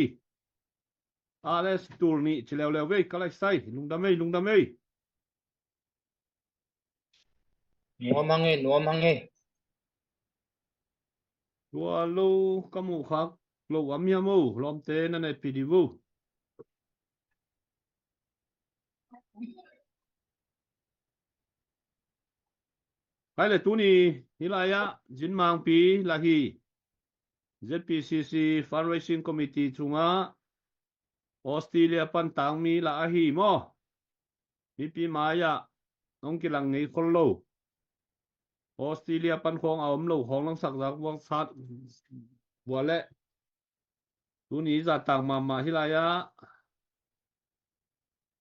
Alex tul nih ci leuleu vei, ka lai sai, lungdam ei, lungdam ei. Nuam hang ei, nuam hang ei. Tua lo ka muh khak lo am hiam o, lawmte na netpi di vo. Khai le tuni, hih lai-ah, Zin Mangpi lah hi. Z P C C Fundraising Committee cungah Australia pan tangmi lah ahi maw? Mipi mai-ah hong kilang ngei khol lo. Australia pan khawng a om lo, khawng langsak zak vuangsat vua leh. Tuni zahtak mahmah hih lai-ah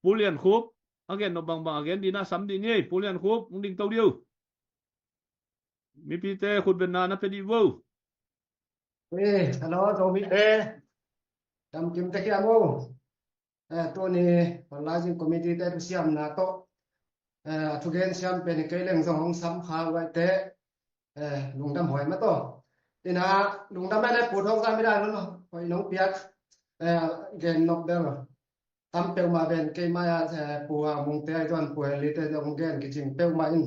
Pu Lian Khup a gen nop bangbang a gen ding na sam ding hi. Pu Lian Khup, hong ding to dih uh. Mipite khutbetna na pia dih vo. Eh, hello, Zomite. Dam kim tek hiam uh. Eh, tuni fundraising committee te thusiamna tawh, eh, a thugen siam pen hi kei leng zong hong sam kha uh aite, eh, lungdam huai mah tawh. Ina lungdam aite Pu Thawng Zam i dan hun hoih nong piak, eh, gen nop bel tam peuhmah ven kei mai-ah, eh, Pu Hang Mung te ahi tuan Pu Heli te zong gen kicing peuhmah in.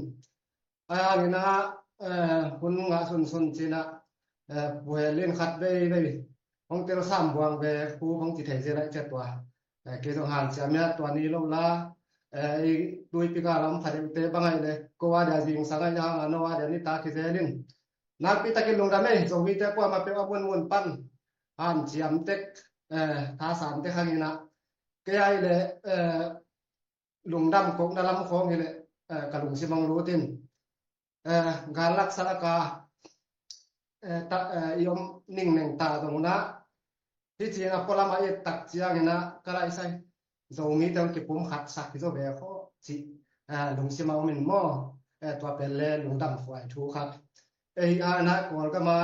Ahi hangin ah, eh, hun ngah sunsun cin ah, eh, Pu Heli in khat veivei hong tel sam buang ve, Pu hong ci thei zel ahi ciat tua. Eh, kei zong hanciam hiat tua ni lo la, eh, i tuipi gal a om pha deuhte bang ahi le, ko a dia zingsang ahi hang a, no a dia nitak hi zel in. Nakpi takin lungdam ei, Zomite kuamah peuh a munmun pan hanciam tek, eh, thasan tek hangin ah. Kei ahi le, eh, lungdam kokna lam khawng hi leh, eh, ka lungsim hong lut in, eh, gal lak sa lak a, eh, ta, eh, i om ningneng ta zong un ah, hih ciang a pualam a i et tak ciangin ah ka laisai Zomite hong kipumkhat sak hi zaw ve khawh cih, eh, lungsim a om in maw, eh, tua pen le lungdam huai thu khat. Ei, a na Kawlgam a,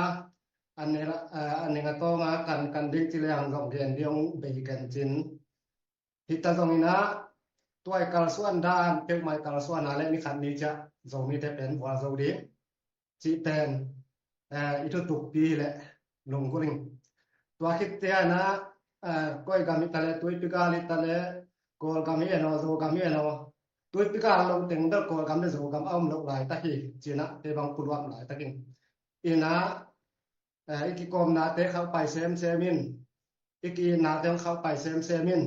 a neng a, eh, a neng a tawng a kan, kan ding ci leng zong gen ding hong bei ken cin. Hita zongin ah, tua i kalsuan dan peuhmah i kalsuan a le ni khat ni ciah Zomite pen vual zo ding cih pen, eh, i thutukpi le lunggulh ing. Tua khit ciangin ah, eh, koi gam hi ta le, tuipi gal hi ta le, Kawlgam hi en aw, Zogam hi en aw. Tuipi gal lo teng bel Kawlgam le Zogam a om loh laitak hi, ci-in ah kei bang puluam laitak ing. Ina, eh, i kikawmnate khauh pai semsem in, i ki-itnate hong khauh pai semsem in,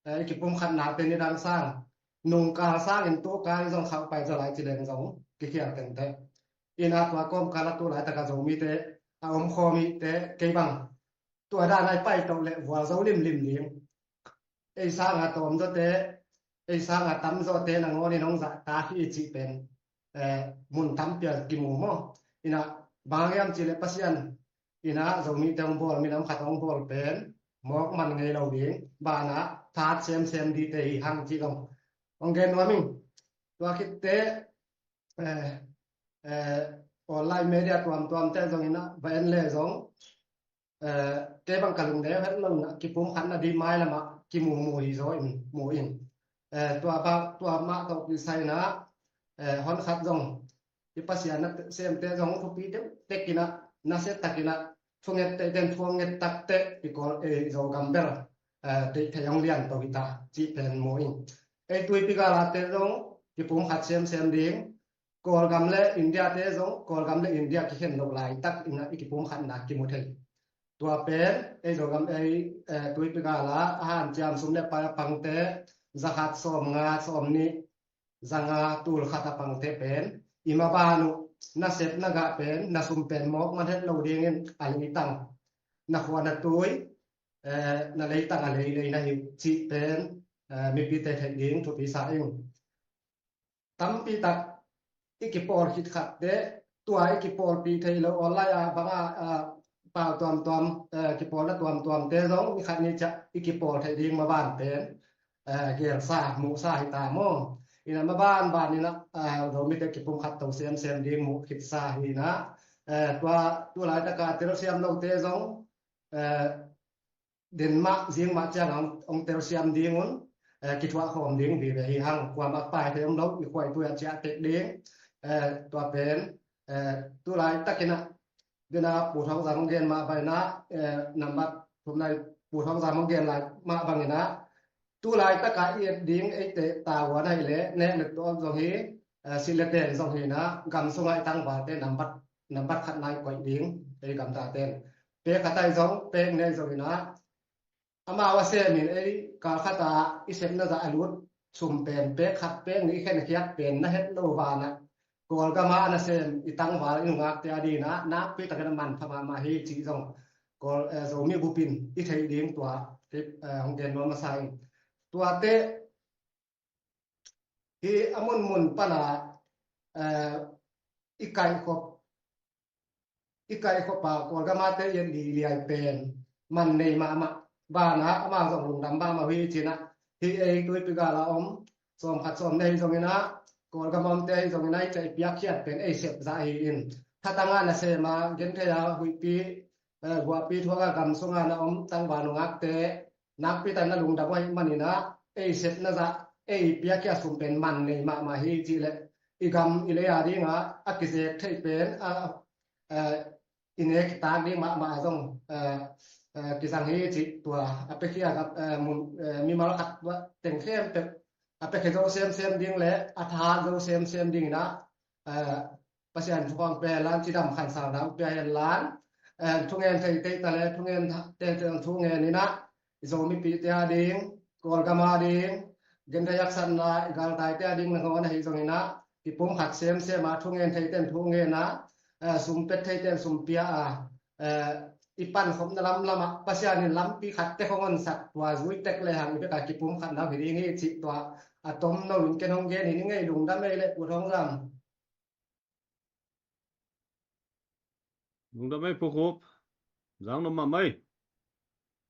eh, i kipumkhatnate nidang sang, nungkal sangin tukal in zong khauh pai zaw lai ci leng zong kikhial tengte. Ina tua kawmkal a tu laitak a Zomite a om khawm hite kei bang tua dan a i pai toh le vual zo limlim ding. Ei sanga tawm zawte, ei sanga tam zawte nangawn in hong zahtak hi cih pen, eh, mun tampi a kimu maw? Ina bang hang hiam cih leh Pasian ina Zomite hong bawl, minam khat hong bawl pen mawk man ngei lo ding, banah that semsem dite hi hang cih zong hong gen nuam ing. Tua khitte, eh, eh, online media tuamtuamte zong ina va en le zong, eh, kei bang ka lungdam het lo in ah kipumkhatna ding mailam ah kimumu hi zaw in mu in. Eh, tua bang, tua mah tawh kisai in ah, eh, hon khat zong i Pasian nasemte zong thupi deuh tek in ah, nasia tak in ah, thunget teh den thuang nget tak teh i Kawl, eh, Zogam bel, eh, deih thei hong lian to hi ta cih pen mu in. Ei tuipi galate zong kipumkhat semsem ding, Kawlgam le India te zong, Kawlgam le India kikhen loh laitak in ah i kipumkhatna kimu thei. Tua pen, ei Zogam, ei, eh, tuipi gal a, a hanciam sum le pai a pangte, za khat sawmnga, sawmnih, za nga, tul khat a pangte pen, i maban uh, na sep na gah pen, na sum pen mawk man het lo dingin a leitang, na khua na tui, eh, na leitang a leilei na hi uh cih pen, eh, mipite theih ding thupi sa ing. Tampi tak i kipawl khit khat teh, tua i kipawlpih thei lo online ah bang a, a, pau tuamtuam, eh, kipawlna tuamtuamte zong ni khat ni ciah i kipawl theih ding maban pen, eh, gelsa muhsa hi ta maw? Ina maban ban ina, eh, Zomite kipumkhat to semsem ding muh khitsa hi ina, eh, tua tu laitaka telsiam lote zong, eh, den mah zing mah ciang hong, hong telsiam ding un, eh, kithuah khawm ding vive hi hang. Kuamah pai thei om lo, i khuai tuia ciah tek ding, eh, tua pen, eh, tu laitakin ah dena Pu Thawng Zam hong gen mah bangin ah, eh, nambat thumna Pu Thawng Zam hong gen lai mah bangin ah tu laitaka i et ding eite tavuan ahih leh nek le tuak zong hi, eh, silh le ten zong hi ina gam sunga i tangvalte nambat, nambat khatna i koih ding ei gamtaten. Pek khat ahi zong, pek nih ahi zong ina amau a semin ei kal khata i sepna zah a lut sum pen pek khat pek nih i khenkhiat pen na het lo vanah Kawlgama a nasem i tangval i nungakte a dingin ah nakpi takin a manpha mahmah hi cih zong Kawl, eh, Zomi bupin i theih ding tua, eh, hong gen nuam masa in. Tuate hi a munmun pana, eh, i kaihkhop, i kaihkhop a Kawlgamate i et liliai pen man nei mahmah. Banah amau zong lungdam mahmah hi cinah hi ei tuipi gala om sawm khat sawm nih ahi zongin ah Kawlgam omte ahi zongin ah i caih piakkhiat pen ei sep zah hi in thatanga nasema gentheia huihpi, eh, guahpi thuaka gam sunga na om tangval nungakte nakpi takin na lungdam uh ahih manin ah ei sepna zah ei piakhia sum pen man nei mahmah hi cih leh i gam i lei a dingah a kizek theih pen a, eh, i nek i tak ding mahmah zong, eh, eh, kizang hi cih tua a piakhia, eh, mun, eh, mimal khat teng khempeuh a piakhia zo semsem ding le a tha zo semsem dingin ah, eh, Pasian thu hong pia hen lan, cidam khansau dang pia hen lan, eh, thungen thei teitale, thungen tha-, te, te, thungen inah, i Zomipite a ding, Kawlgam a ding, genthei haksatna, i galtaite a ding nangawn ahi zongin ah, kipumkhat semsem a, thungen theiten thungen a, eh, sum pet theiten sum pia a, eh, i pankhopna lamlamah, Pasian in lampi khat tek hong honsak tua zui tek lehang i beka kipumkhatna uh hi ding hi cih tua, a tomno in ken hong gen hi ning ei, lungdam ei le Pu Thawng Zam. Lungdam ei Pu Khup. Zang nop mahmah ei.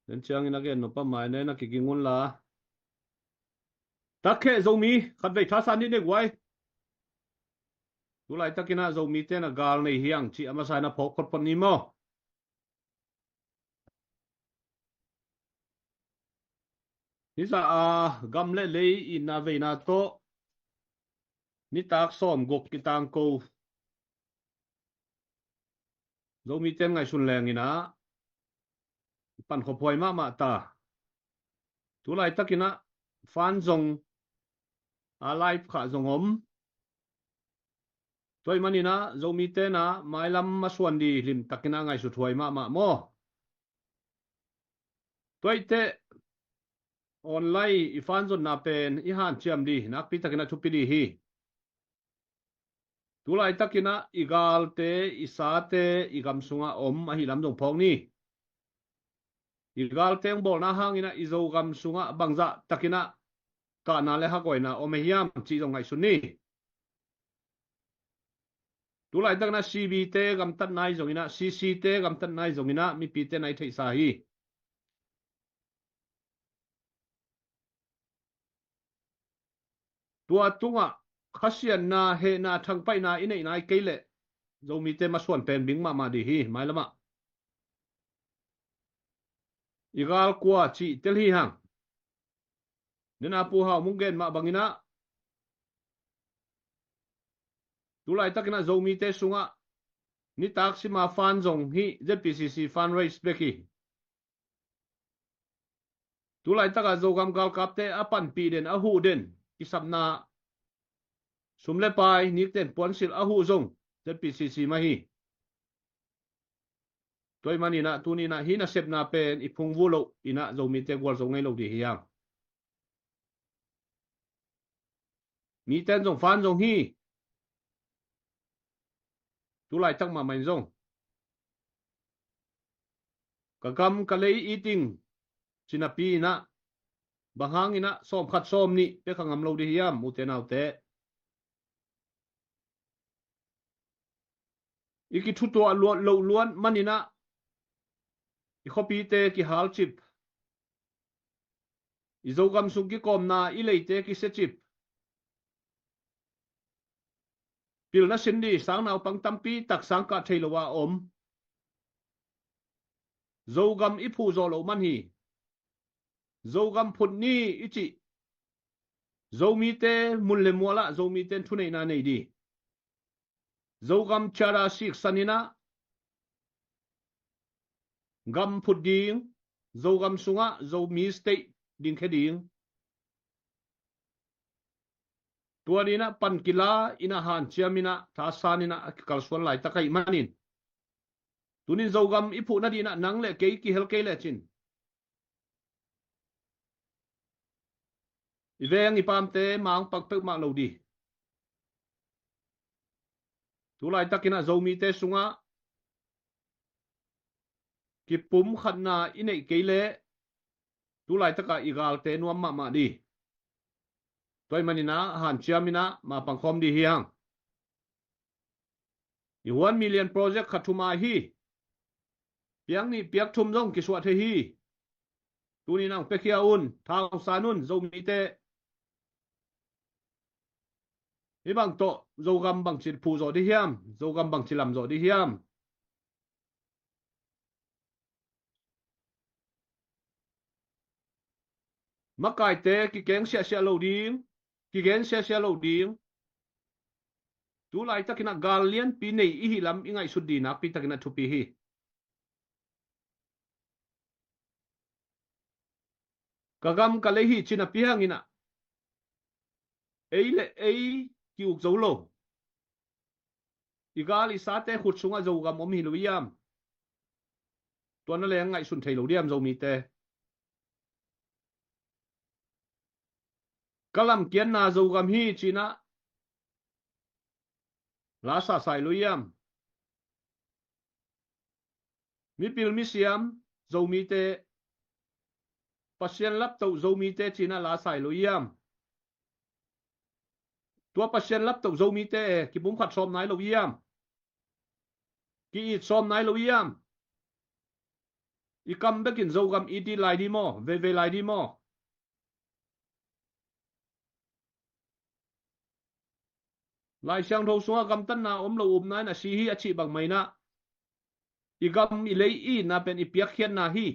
Den ciangin a gen nop a mai ne na kiging un la. Takheh Zomi, khatvei thasan ni ne guai. Tu laitakin ah Zomite na gal nei hiang cih a masa in a phawk photphot ni maw? Hizah a gam le lei itna veina tawh nitak sawm guk kitangko Zomite ngaihsun lengin ah pankhop huai mahmah ta. Tu laitakin ah fan zong a live khah zong om. Tua ahih manin ah Zomite na mailam masuan di limtakin ah ngaihsut huai mahmah maw? Tua ahih teh online i fan zonna pen i hanciam di, nakpi takin ah thupi di hi. Tu laitakin ah i galte, i sate, i gam sungah om ahih lam zong phawk ni. I galte hong bawlna hangin ah i Zogam sungah bangzah takin ah kahna le haguaina om ahi hiam cih zong ngaihsun ni. Tu laitakin ah C B te gamtatna ahi zongin ah, C C te gamtatna ahi zongin ah mipite na i theihsa hi. Tua tungah khasiatna, hehna, thangpaihna i neihna i kei leh Zomite masuan pen bing mahmah di hi, mailamah. I gal kua cih tel hi hang. Nena Pu Hau Mung gen mah bangin ah tu laitakin ah Zomite sungah nitak sima fan zong hi, Z P C C fan raise bek hi. Tu laitakah Zogam galkapte a panpih den, a huh den, kisapna sum le pai nikten puansilh a huh zong Z P C C mah hi. Tua ahih manin ah tuni in ah hih nasepna pen i phungvuh loh in ah Zomite gualzo ngei lo di hi hang. Miten zong fan zong hi. Tu laitak mahmah in zong ka gam ka lei it ing ci napi in ah bang hangin ah sawm khat sawm nih pia kha ngam lo di hiam, ute naute? I kithutuah luat loh luat manin ah i khuapite kihalcip, i Zogam sung kikawmna i leite kisiacip, pilna sin dih sang naupang tampi tak sang kah thei lo a om. Zogam i phuh zawh loh man hi. Zogam phut ni i cih Zomite mun le mual ah Zomite in thuneihna nei dih. Zogam charter siksan in ah gam phut ding, Zogam sungah Zomi state dingkhia ding. Tua ding in ah pan kila in ah hanciam in ah thasan in ah a kikalsuan laitak ahih manin, tunin Zogam i phuh nading in ah nang le kei kihel kei lecin i veng i pamte mang pak peuhmah lo dih. Tu laitakin ah Zomite sungah kipumkhatna i neih kei leh tu laitakah i galte nuam mahmah dih. Tua ahih manin ah hanciam in ah mapang khawm dih hi hang. I one million project khat thum a hi. Piak nih piak thum zong kisuah thei hi. Tunin ang piakhia un, thausan un, Zomite. Hih bang tawh Zogam bangci phuh zawh dih hiam, Zogam bangci lam zawh dih hiam. Makaite kikeng siahsiah lo ding, kigen siahsiah lo ding. Tu laitakin ah gal lianpi nei i hih lam i ngaihsut dih nakpi takin ah thupi hi. Ka gam ka lei hi cih napi hangin ah ei le ei ki-uk zo lo. I gal i sate khut sungah Zogam om hi lo hiam? Tua na leng ngaihsun thei lo diam Zomite? Ka lamkiatna Zogam hi cih in ah la sasai lo hiam? Mipil misiam Zomite, Pasian laptoh Zomite cih in ah la sai lo hiam? Tua Pasian laptoh Zomite e, kipumkhat sawm nai lo hiam? Ki-it sawm nai lo hiam? I kam bekin Zogam it dih lai dih maw, veivei lai dih maw? Lai Siangtho sungah gamtatna om lo upna in a si hi a cih bangmah in ah i gam i lei i itna pen i piakkhiatna hi.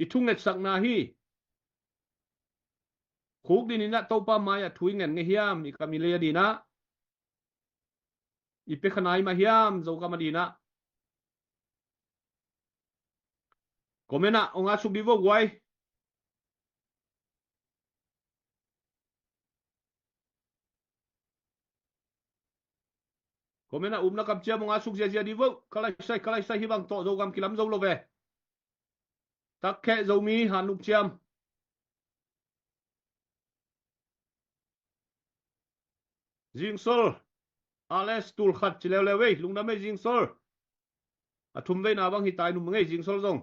I thungetsakna hi. Khuk dinin ah Topa mai-ah thu i ngen ngei hiam, i kam i lei a dinah i pia kha nai mah hiam, Zogam a dinah? Comment ah ong a suk dih vo guai. Comment ah upna kamciam ong a suk ziazia dih vo. Ka laisai, ka laisai, hih bang tawh Zogam kilam zo lo ve. Takkheh Zomi Hanluk ciam. Zingsol, Alex tul khat ci leuleu ei, lungdam ei Zingsol. A thum veina bang hi tai num ngei Zingsol zong.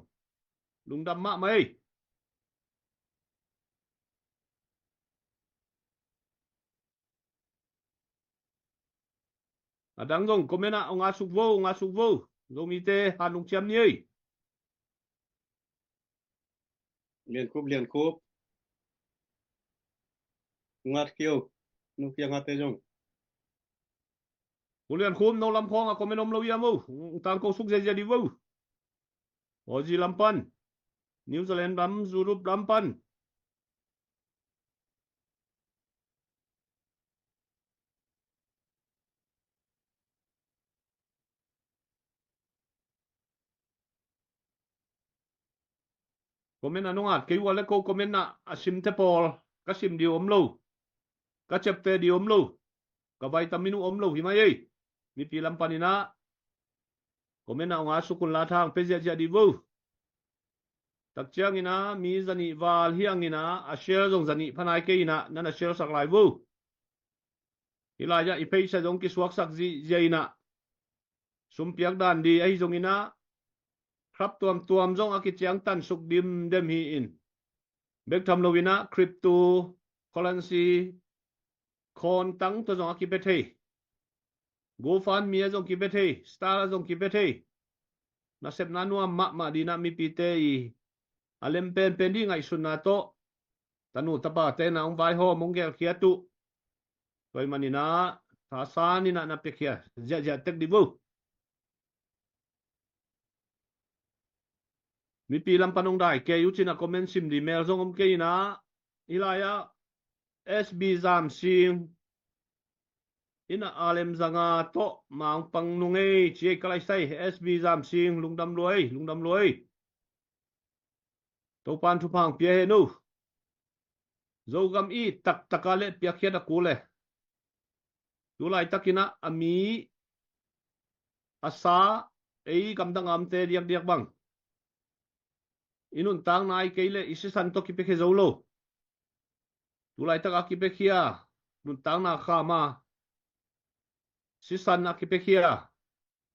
Lungdam mahmah ei. A dang zong comment ah ong a suk vo, ong a suk vo. Zomite Hanluk ciam ni ei. Liankhup, Liankhup. Ngat kio, nu kia ngate zong. U Liankhup, no lam khawng a comment om lo hiam o? Ong tangko suk ziazia dih vo. Aussie lam pan, New Zealand lam, Europe lam pan. Comment a nungat kei ua le ko comment ah a simte pawl ka sim dih om lo, ka ciapteh dih om lo, ka vitamin uh om lo hi mai ei. Mipi lam panin ah comment ah ong a suk un la thang pe ziahziah dih vo. Tak ciangin ah mi zanih val hi angin ah a share zong zanih pha nai kei in ah nan a share sak lai vo. Hih lai-ah i pheisa zong kisuaksak zihziah in ah sumpiak dan dih ahi zongin ah khrap tuamtuam zong a kiciangtan suk dimdem hi in, bek tham loin ah crypto currency khawn tang tawh zong a kipia thei. GoFundMe ah zong kipia thei, Star ah zong kipia thei. Nasepna nuam mahmah ding ah mipite i a lem penpen ding ngaihsutna tawh tanu tapate na hong vaihawm, hong gelkhiat uh. Tua ahih manin ah thasan in ah na piakhia ziahziah tek dih vo. Mipi lam pan hong dai kei uh cin a comment sim ding mel zong om kei in ah, hih lai-ah S B Zamsing in ah a lem zanga tawh ma hong pang nung ei ci ei ka lai sai. S B Zamsing, lungdam lua ei, lungdam lua ei. Topa'n thupha hong pia hen uh. Zogam i taktak a leh piakkhiat a kul e. Tu laitakin ah a mi, a sa, ei gamdang a omte diakdiak bang i nuntakna ahih kei leh i sisan tawh kipiakhia zo lo. Tu laitak a kipiakhia, nuntakna kham a sisan a kipiakhia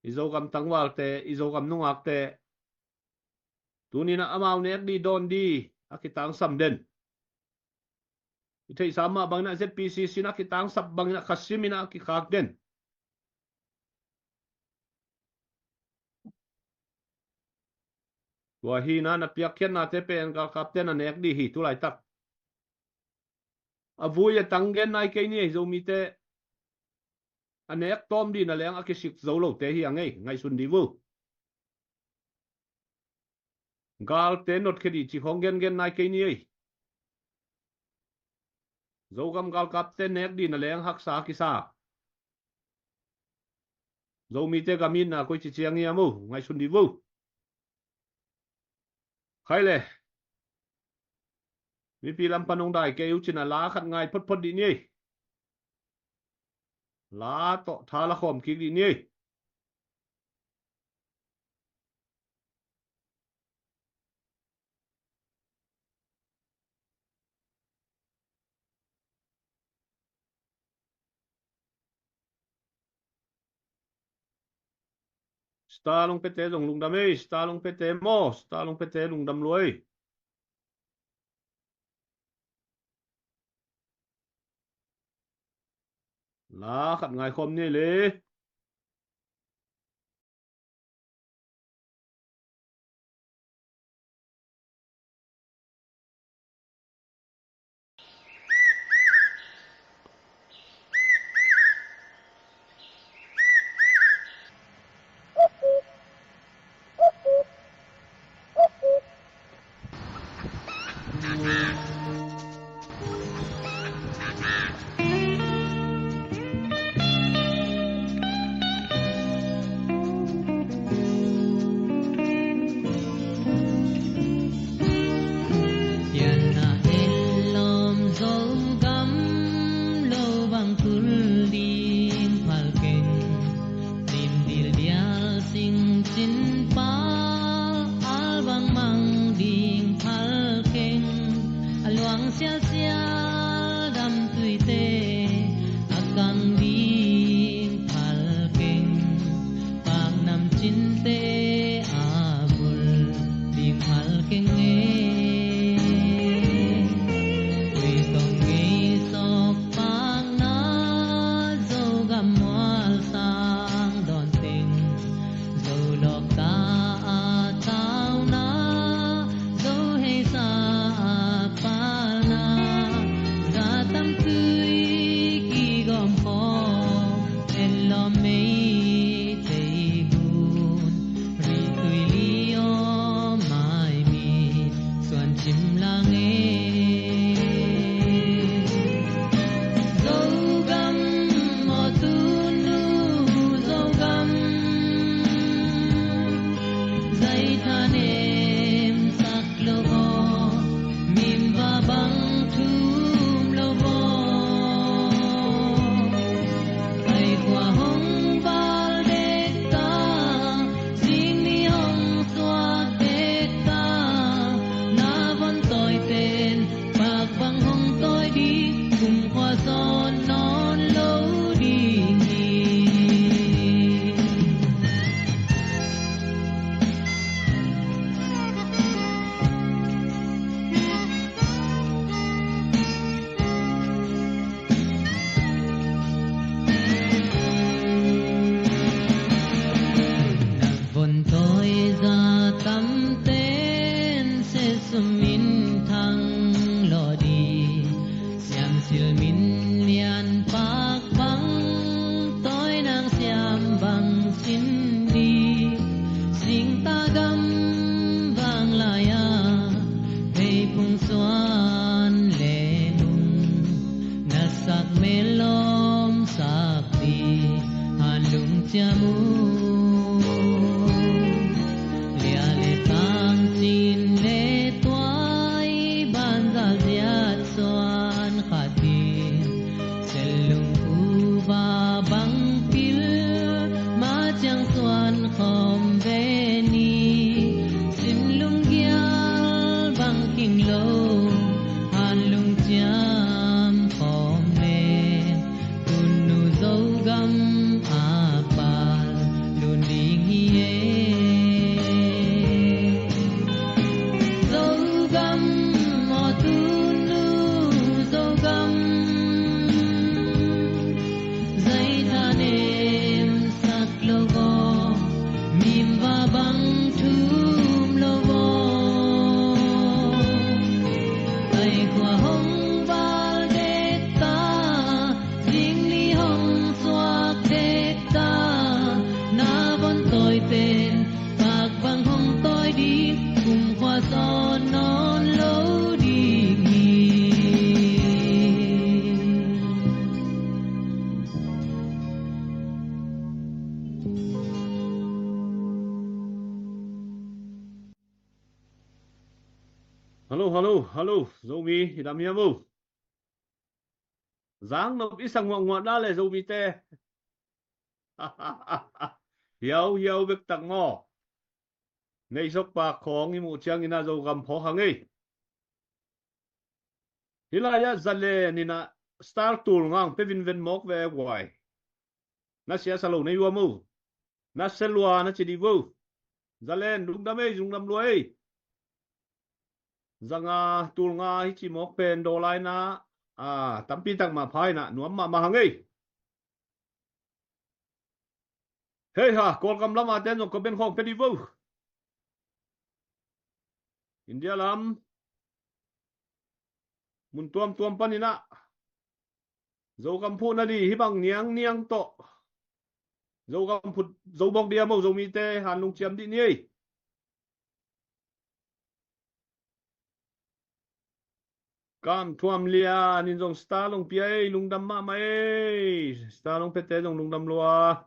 i Zogam tangvalte, i Zogam nungakte, tuni-in ah amau nek ding dawn ding a kitangsam den. I theihsa mah bangin ah Z P C C in ah kitangsap bangin ah khasim in ah kikhak den. Tua hi-in ah na piakkhiatnate pen galkapte na nek ding hi tu laitak. A vui a tang gen nai kei ni ei, Zomite. A nek tawm ding na leng a kisik zo lote hi a ngei, ngaihsun dih vo. Galte notkhia dih cih khawng gengen nai kei ni ei. Zogam galkapte nek ding na leng haksa a kisa. Zomite gam itna koici ciang hiam uh, ngaihsun dih vo. Khai le. Mipi lam pan hong dai kei uh cin a la khat ngai photphot dih ni ei. La tawh tha la khawm kik dih ni ei. Star hong piate zong lungdam ei, Star hong piate maw, Star hong piate lungdam lua ei. La khat ngai khawm ni ei le. Hallo, hallo, hallo. Zomi i dam hiam uh? Zang nop i sa nguah nguah na le Zomite. Hiau hiau bek tak maw? Nei sokpa khawng i muh ciangin a Zogam phawk hang ei. Hih lai-ah zalen in a star tul ngang pe vinven mawk ve guai. Na sia sa lo nei ua mo. Na sia lua na ci dih vo. Zalen lungdam ei, lungdam lua ei. Zanga tul nga hi ci mawk pen daw lai na, a, tampi tak mah pha in a nuam mahmah hang ei. Hei ha, Kawlgam lam a ten zong comment khawng pe dih vo. India lam mun tuamtuam panin a Zogam phuh na dih hih bang niangniang tawh Zogam phut zo bawk dih a mo, Zomite han lungciam dih ni ei. Kam Thuam Lian in zong star long pia ei, lungdam mahmah ei. Star long piate zong lungdam lua.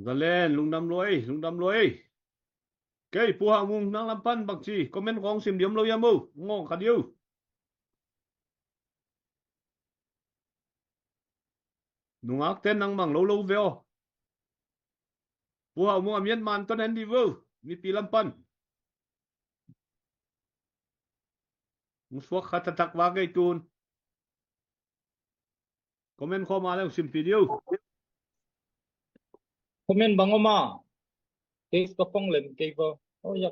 Zalen lungdam lua ei, lungdam lua ei. Kei Pu Hau Mung, nang lam pan bangci comment khawng sim diam lo hiam o, ngawng kha diu. Nungakte nang mang lo lo ve aw. Pu Hau Mung a miat man ton en dih vo, mipi lam pan. Hong suak kha taktak va kei tun. Comment khawm a le hong simpih dih o. Comment bang om a? Kei ka phone lem kei vo. Oh, ya.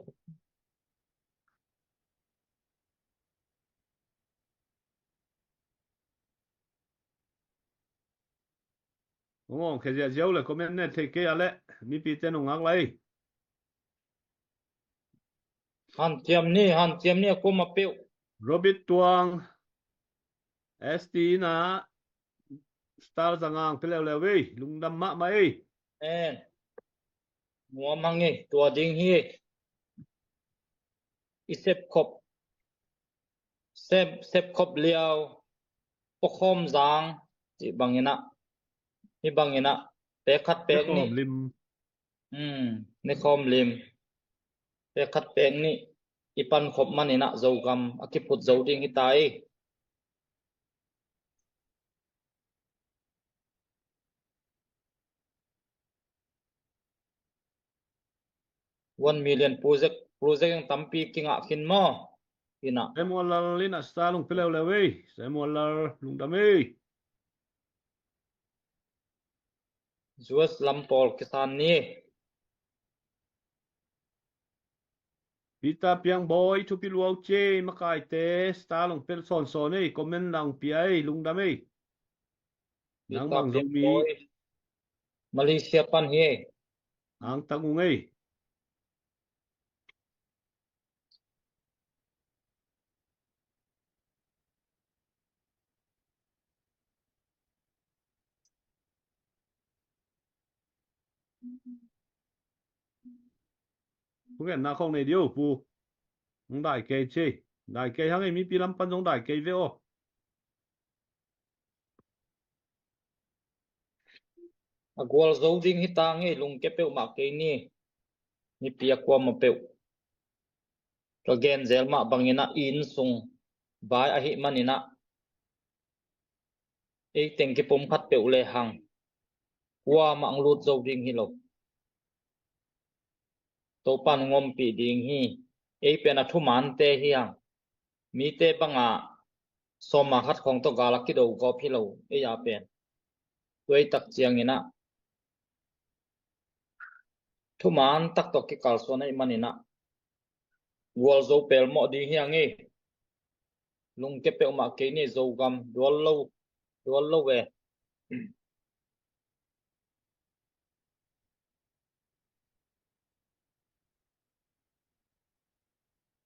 Hong awng khia ziahziah uh le comment ne thei kei a le mipite nong ngak lai. Hanciam ni, hanciam ni a kuamah peuh. Robert Tuang, S T in a star za ngang pe leuleu ei, lungdam mahmah ei. En. Nuam hang ei, tua ding hi. I sepkhop, sep, sepkhop liau, pawkhawm zang, cih bangin a, hih bangin a, pek khat pek nih. Nikhawm lim. Hmm, nikhawm lim. Pek khat pek nih i pankhop manin a Zogam a kiphut zo ding hi ta ei. One million project, project ang tampi kingah khin maw? Ina. Samuel Lal in a star long pe leuleu ei. Samuel Lal lungdam ei. U S lam pawl kisan ni. Peter Piang Bawi, thupi luau ci ei, makaite star long pel sawnsawn ei, comment lang pia ei, lungdam ei. Nang bang Zomi. Malaysia pan hi ei. Ang tang ung ei. Pu gen na khong nei diu pu. Nong dai kei ci. Dai kei hang ei, mipi lam pan zong dai kei ve aw. A gualzo ding hi ta ngei lungke peuhmah kei ni. Mipi a kuamah peuh. Ka gen zel mah bangin a inn sung bai ahih manin a ei teng kipum khat peuh le hang kuamah ang lut zo ding hi lo. Topan ngompih ding hi. Ei pen a thumante hi hang. Mite banga sawma khat khawng tawh gal a kido gawp hi lo ei a pen. Tuai tak ciangin a thuman tak tawh kikalsuan ahih manin a gualzo pelmawh ding hi hang ei. Lungke peuhmah kei ni Zogam dual lo, dual lo ve.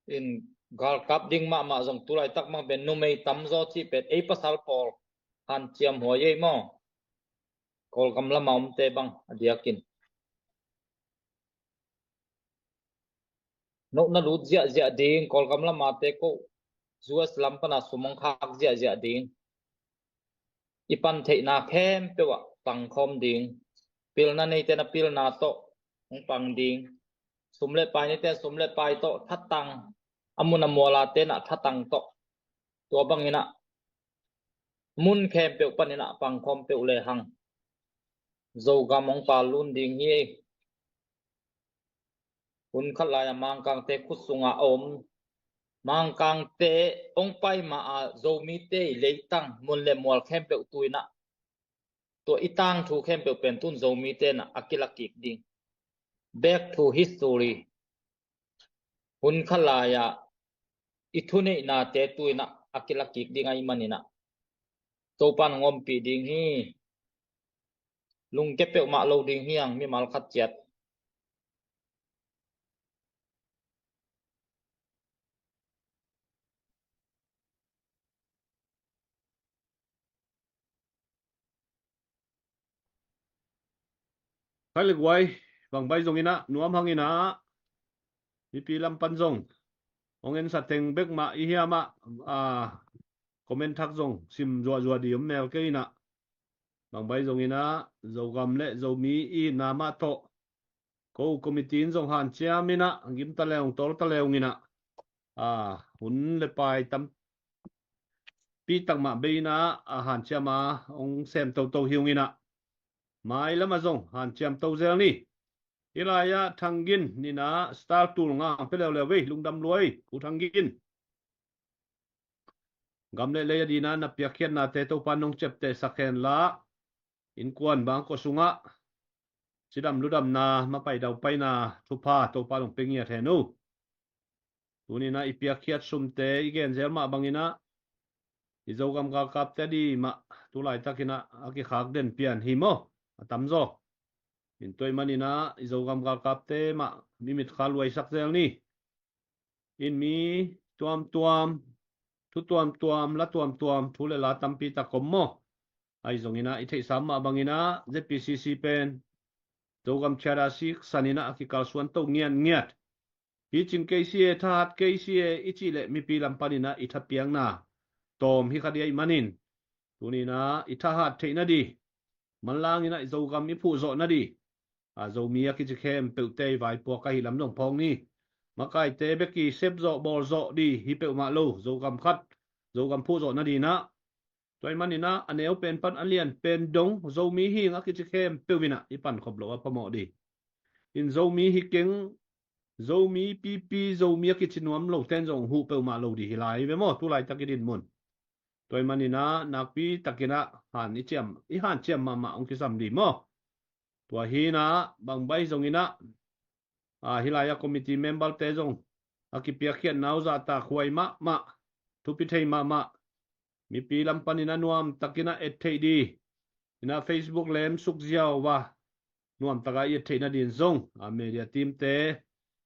In galkap ding mahmah zong tulaitak mang pen numei tamzaw cih pen ei pasal pawl hanciam huai ei maw? Kawlgam lama omte bang a diakin. Note na lut ziahziah ding, Kawlgam lamate ko U S lam pana sum hong khak ziahziah ding. i pan theihna khempeuh ah pangkhawm ding. Pilna neite na pilna tawh hong pang ding. Sum le pai neite sum le pai tawh thatang, a mun a mualate na thatang tawh. Tua bangin ah mun khempeuh panin ah pangkhawm peuh lehang Zogam hong pal lun ding hi. Hun khat lai-a Mangkangte khut sungah a om Mangkangte hong pai ma-a Zomite i leitang mun le mual khempeuh tu-in ah tua i tangthu khempeuh pen tun Zomite na a kilakik ding. Back to history. Hun khat lai-a i thuneihnate tu-in ah a kilakik ding ahih manin ah Topan hong ompih ding hi. Lungke peuhmah lo ding hi hang mimal khat ciat. Khai le guai, bangbai zongin ah nuam hangin ah mipi lam pan zong hong ensa teng bek mah i hiam ah, a, comment thak zong sim zuahzuah dih om mel kei in ah. Bangbai zongin ah Zogam le Zomi i na mah tawh ko committee in zong hanciam in ah gim ta leung tawl ta leung in ah, a, hun le pai tampi tak mah bei in ah, a, hanciam a hong sem toto hi ung in ah, mailam ah zong hanciam to zel ni. Hih lai-ah Thang Gin in ah star tul nga hong pia leuleu vei, lungdam luai Pu Thang Gin. Gam le lei a dingin ah na piakkhiatnate Topa nong ciaptehsak hen la, innkuan bangkua sungah cidam ludamna, mapai daupaina thupha Topa nong pia ngiat hen uh. Tuni in ah i piakkhiat sumte i gen zel mah bangin ah i Zogam galkapte a ding mah tu laitakin ah a kikhak den pian hi maw, a tamzaw. In tua ahih manin ah i Zogam galkapte mah mi mitkha luaisak zel ni. In mi tuamtuam, thu tuamtuam, la tuamtuam, thu le la tampi tak om maw. Ahi zongin ah i theihsa mah bangin ah Z P C C pen Zogam Charter siksan in ah a kikalsuan to ngiatngiat. Picing kei si e, thahat kei si e i cih leh mipi lam panin ah i thapiakna tawm hi kha ding ahih manin, tuni in ah i thahat theihna ding, manlang in ah i Zogam i phuh zawhna ding, a, Zomi a kici khempeuhte i vaipuak ahih lam zong phawk ni. Makaite bek i sep zawh bawl zawh ding hi peuhmah lo, Zogam khat, Zogam phuh zawhna dingin ah. Tua ahih manin ah a neu pen pan a lian pen dong Zomi hing a kici khempeuh in ah i pankhop loh a phamawh ding. In Zomi hi keng, Zomi pipi, Zomi a kici nuam lote in zong huh peuhmah lo ding hi lai ve maw, tu laitak i dinmun. Tua ahih manin ah nakpi takin ah han i ciam, i hanciam mahmah hong kisam ding maw. Tua hi in ah bangbai zongin ah, a, hih lai-ah committee memberte zong a kipiakkhiatna uh zahtakhuai mahmah, thupi thei mahmah. Mipi lam panin ah nuamtakin ah et theih ding in ah Facebook lem suk ziau a nuamtak a i et theihna dingin zong, a, media teamte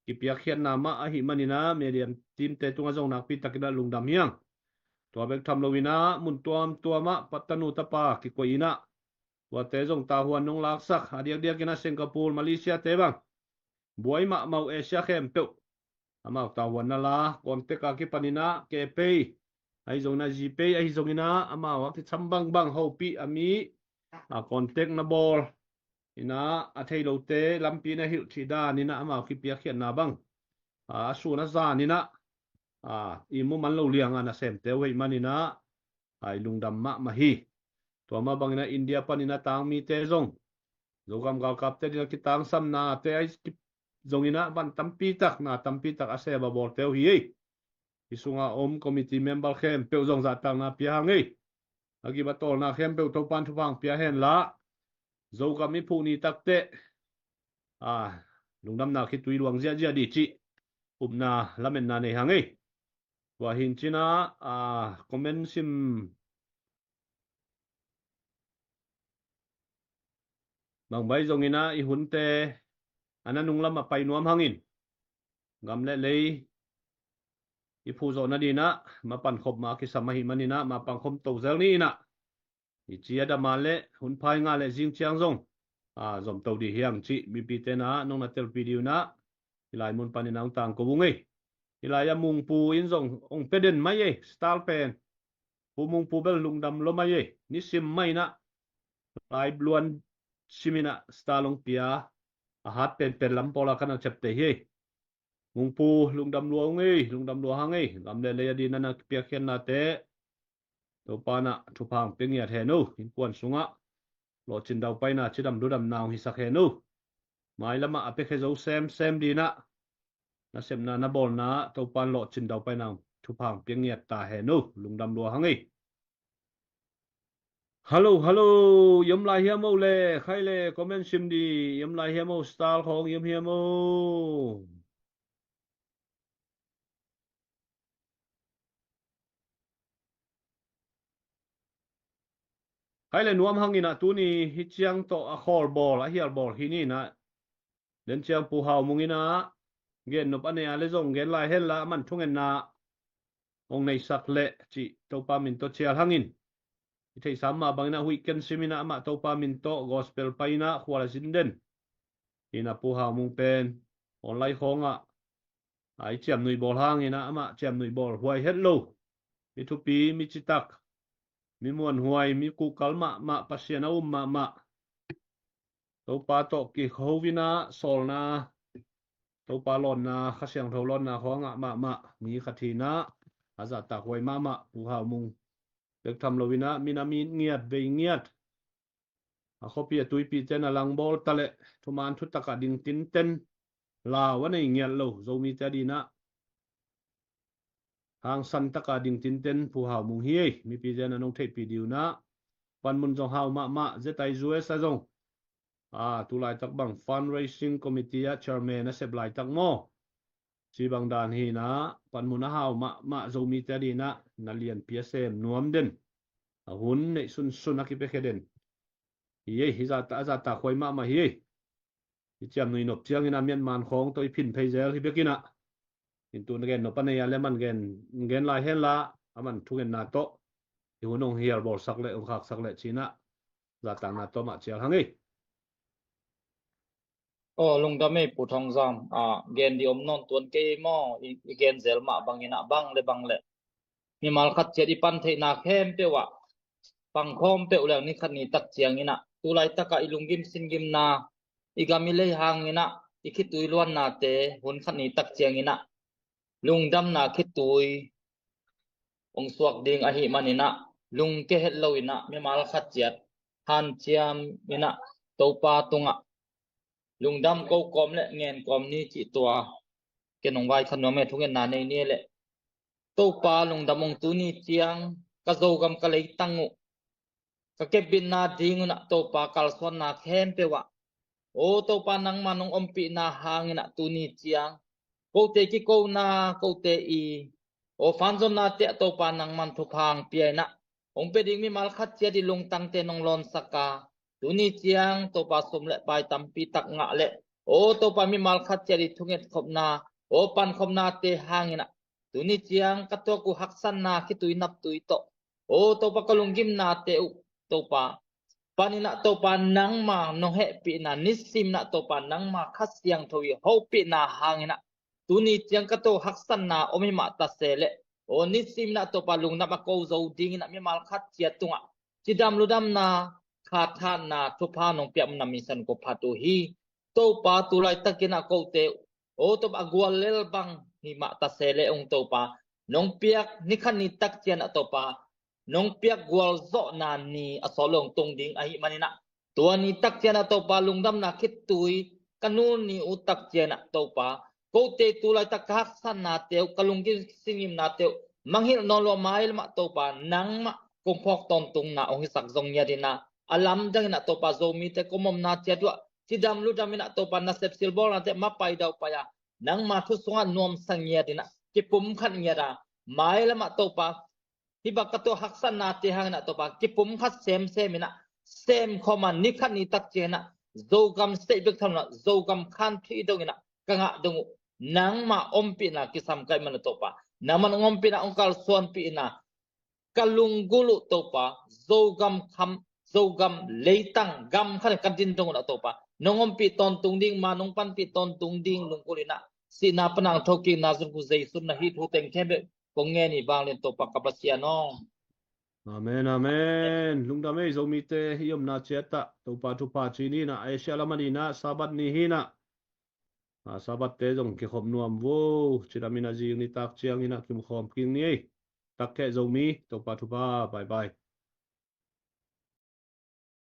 kipiakkhiatna mah ahih manin ah media teamte tungah zong nakpi takin ah lungdam hi hang. Tua bek tham loin ah mun tuamtuam ah pa, tanu tapa kikoih in ah tuate zong tavuan nong laksak, a diakdiakin ah Singapore, Malaysia te bang, buai mahmah uh Asia khempeuh, amau tavuanna la contact a kipanin ah, ke pay ahi zongin ah, GPay ahi zongin ah, amau a kicam bangbang hopih a mi, a, contact na bawl in ah, a thei lote lampi na hilh thih danin ah amau kipiakkhiatna bang, a, a sun a zanin ah, a, i mu man lo liang a nasemte uh ahih manin ah, a, i lungdam mahmah hi. Tua mah bangin ah India panin ah tang mite zong, Zogam galkapte dingin a kitangsamnate ahi zongin ah van tampi tak, na tampi tak a sem a bawlte uh hi ei. Hih sunga om committee member khempeuh zong zahtakna pia hang ei. A gim a tawlna khempeuh Topan thupha hong pia hen la, Zogam i phuh ni takteh, a, lungdamna khitui luang ziahziah ding cih upna lametna nei hang ei. Tua hi in cin ah, a, comment sim bangbai zongin ah i hunte a nanung lam a pai nuam hangin, gam le lei i phuh zawhna dingin ah ma pankhop mah a kisam ahih manin ah ma pankhop to zel ni in ah, i ci a dam a leh hun pha i ngah leh zing ciang zong, a, zom to ding hi hang cih mipite na nong na telpih ding un ah, hih lai mun panin ah hong tangko ung ei. Hih lai-ah Mungpu in zong hong pia den mai ei, star pen. Pu Mungpu bel lungdam lua mai ei. Nisim mah inah live luan sim inah star long pia a hat penpen lam pawla ka na ciapteh hi ei. Mungpu lungdam lua ung ei, lungdam lua hang ei. Gam le lei a dingin na piakkhiatnate Topa in ah thupha hong pia ngiat hen uh. Innkuan sungah lawhcin daupaina, cidam ludamna hong hisak hen uh. Mailamah a piakhia zo semsem dingin ah nasepna na bawlna Topa in lawhcin daupaina hong, thupha hong pia ngiat ta hen uh. Lungdam lua hang ei. Hallo, hallo, i om lai hiam o le, khai le, comment sim dih, i om lai hiam o, star khawng i om hiam o. Khai le nuam hang inah tuni hih ciang tawh a khawl bawl, a hial bawl hi ni inah. Den ciang Pu Hau Mung inah gennop a nei a le zong gen lai henla, aman thungetna hong neisak leh cih Topa min tawh cial hangin. I theihsa mah bangin ah huih ken sim inah amah Topa min tawh gospel pai inah khual a zin den. Inah Pu Hau Mung pen online khawngah a i ciamnuih bawl hang inah amah ciamnuih bawl huai het lo. Mi thupi, mi citak, mi muanhuai, mi kuhkal mahmah, Pasian a um mahmah. Topa tawh kikho inah sawlna, Topa lawnna, Kha Siangtho lawnna khawng a ngah mahmah mi khat hi inah a zahtak huai mahmah Pu Hau Mung bek tham lo inah min a mit ngiat, vei ngiat, a khuapi a tuipite na langbawl ta leh thuman thutak a ding tinten lau a nei ngiat lo Zomite a dingin ah hangsan taka ding tinten Pu Hau Mung hi ei. Mipite na nong theihpih ding un ah panmun zong hau mahmah, zetai zuesa zong a, tu laitak bang fundraising committee ah chairman a sep laitak maw, ci bang dan hi inah panmun a hau mahmah, Zomite a dingin ah na lianpi a sem nuam den, a hun neih sunsun a kipiakhia den hi ei. Hi zahtak, a zahtak huai mahmah hi ei. I ciamnuih nop ciangin ah Myanmar khawng tawh i phin phei zel hi bek inah. In tu na gennop a nei a le aman gen, gen lai henla, aman thungetna tawh i hun hong hial bawlsak leh, hong khaksak leh ci inah zahtakna tawh mah cial hang ei. Aw, lungdam ei Pu Thongzam. A, gen ding om nawn tuan kei maw, i, i gen zel mah bang inah bang le bang le mimal khat ciat i pan theihna khempeuh ah pangkhawm peuh leng ni khat ni tak ciang inah tu laitak a i lunggim singgimna, i gam i lei hang inah i khitui luannate hun khat ni tak ciang inah lungdamna khitui hong suak ding ahih man inah lungke het lo inah mimal khat ciat hanciam inah Topa tungah lungdam ko kawm le ngen kawm ni cih tua ken hong vaikhak nuam ei. Thungetna nei ni leh, Topa lungdam ung, tuni ciang ka Zogam ka leitang uh ka kepbitna ding un ah Topa kalsuanna khempeuh ah, aw Topa nangma nong ompihna hang inah tuni ciang kote kikona, kote i aw fanzonnate ah Topa nangman thupha hong pia inah hong pia ding mimal khat ciat i lungtangte nong lawnsak a, tuni ciang Topa sum le pai tampi tak ngah leh, aw Topa mimal khat ciat i thunget khopna, aw pankhopnate hang inah tuni ciang ka tuak uh haksatna khitui naptui tawh, aw Topa ka lunggimnate uh Topa pan inah Topa nangma nong hehpihna, nisim inah Topa nangma Kha Siangtho i hopihna hang inah tuni ciang ka tuak haksatna om hi mah ta se leh, aw nisim inah Topa lungdam a ko zo ding inah mimal khat ciat tungah cidam ludamna, khathatna, thupha nong piak na min san ko phat uh hi. Topa tu laitak inah kote, aw Topa a gual lel bang hi mah ta se leh ung Topa, nong piak ni khat ni tak ciang ah Topa nong piak gualzawhna ni a sawt lo hong tung ding ahih man inah tua ni tak ciang ah Topa lungdamna khitui ka nul ni uh tak ciang ah Topa, kote tu laitak ka haksatnate uh, ka lunggim singgimnate uh mangngilh nawn lo a, mailamah Topa nangmah kong phawk tawntungna hong hisak zong ngiat inah, a lamdang inah Topa Zomite kong omna ciat uh ah cidam ludam inah Topa nasep silbawlnate mapai daupai a, nangma thu sungah nuamsa ngiat inah kipumkhat ngiat a, mailamah Topa hih bang ka tuak haksatnate hang inah Topa kipumkhat semsem inah, semkhawm a, ni khat ni tak ciang inah Zogam state bek tham lo inah Zogam country dong inah ka ngah dong uh nangma ompihna kisam ka hih man uh Topa, nangman hong ompih inah hong kalsuanpih inah ka lunggulh uh Topa, Zogam kham, Zogam leitang gam khat ka din dong uh inah Topa, nong ompih tawntung ding, ma nong panpih tawntung ding lunggulh inah, sihna pan a hong thokikna zon uh Jesu min ah hih thu teng khempeuh kong ngen hi. Vanglian Topa ka Pasian aw. Amen, amen. Lungdam ei, Zomite i omna ciat ah Topa thupha ci ni in ah, Asia lam ah ni in ah Sabbath ni hi in ah. A, Sabbath te zong kikhop nuam vo. Cidam in ah zing nitak ciangin ah kimukhawm kik ni ei. Takkhe Zomi, Topa thupha, bye bye.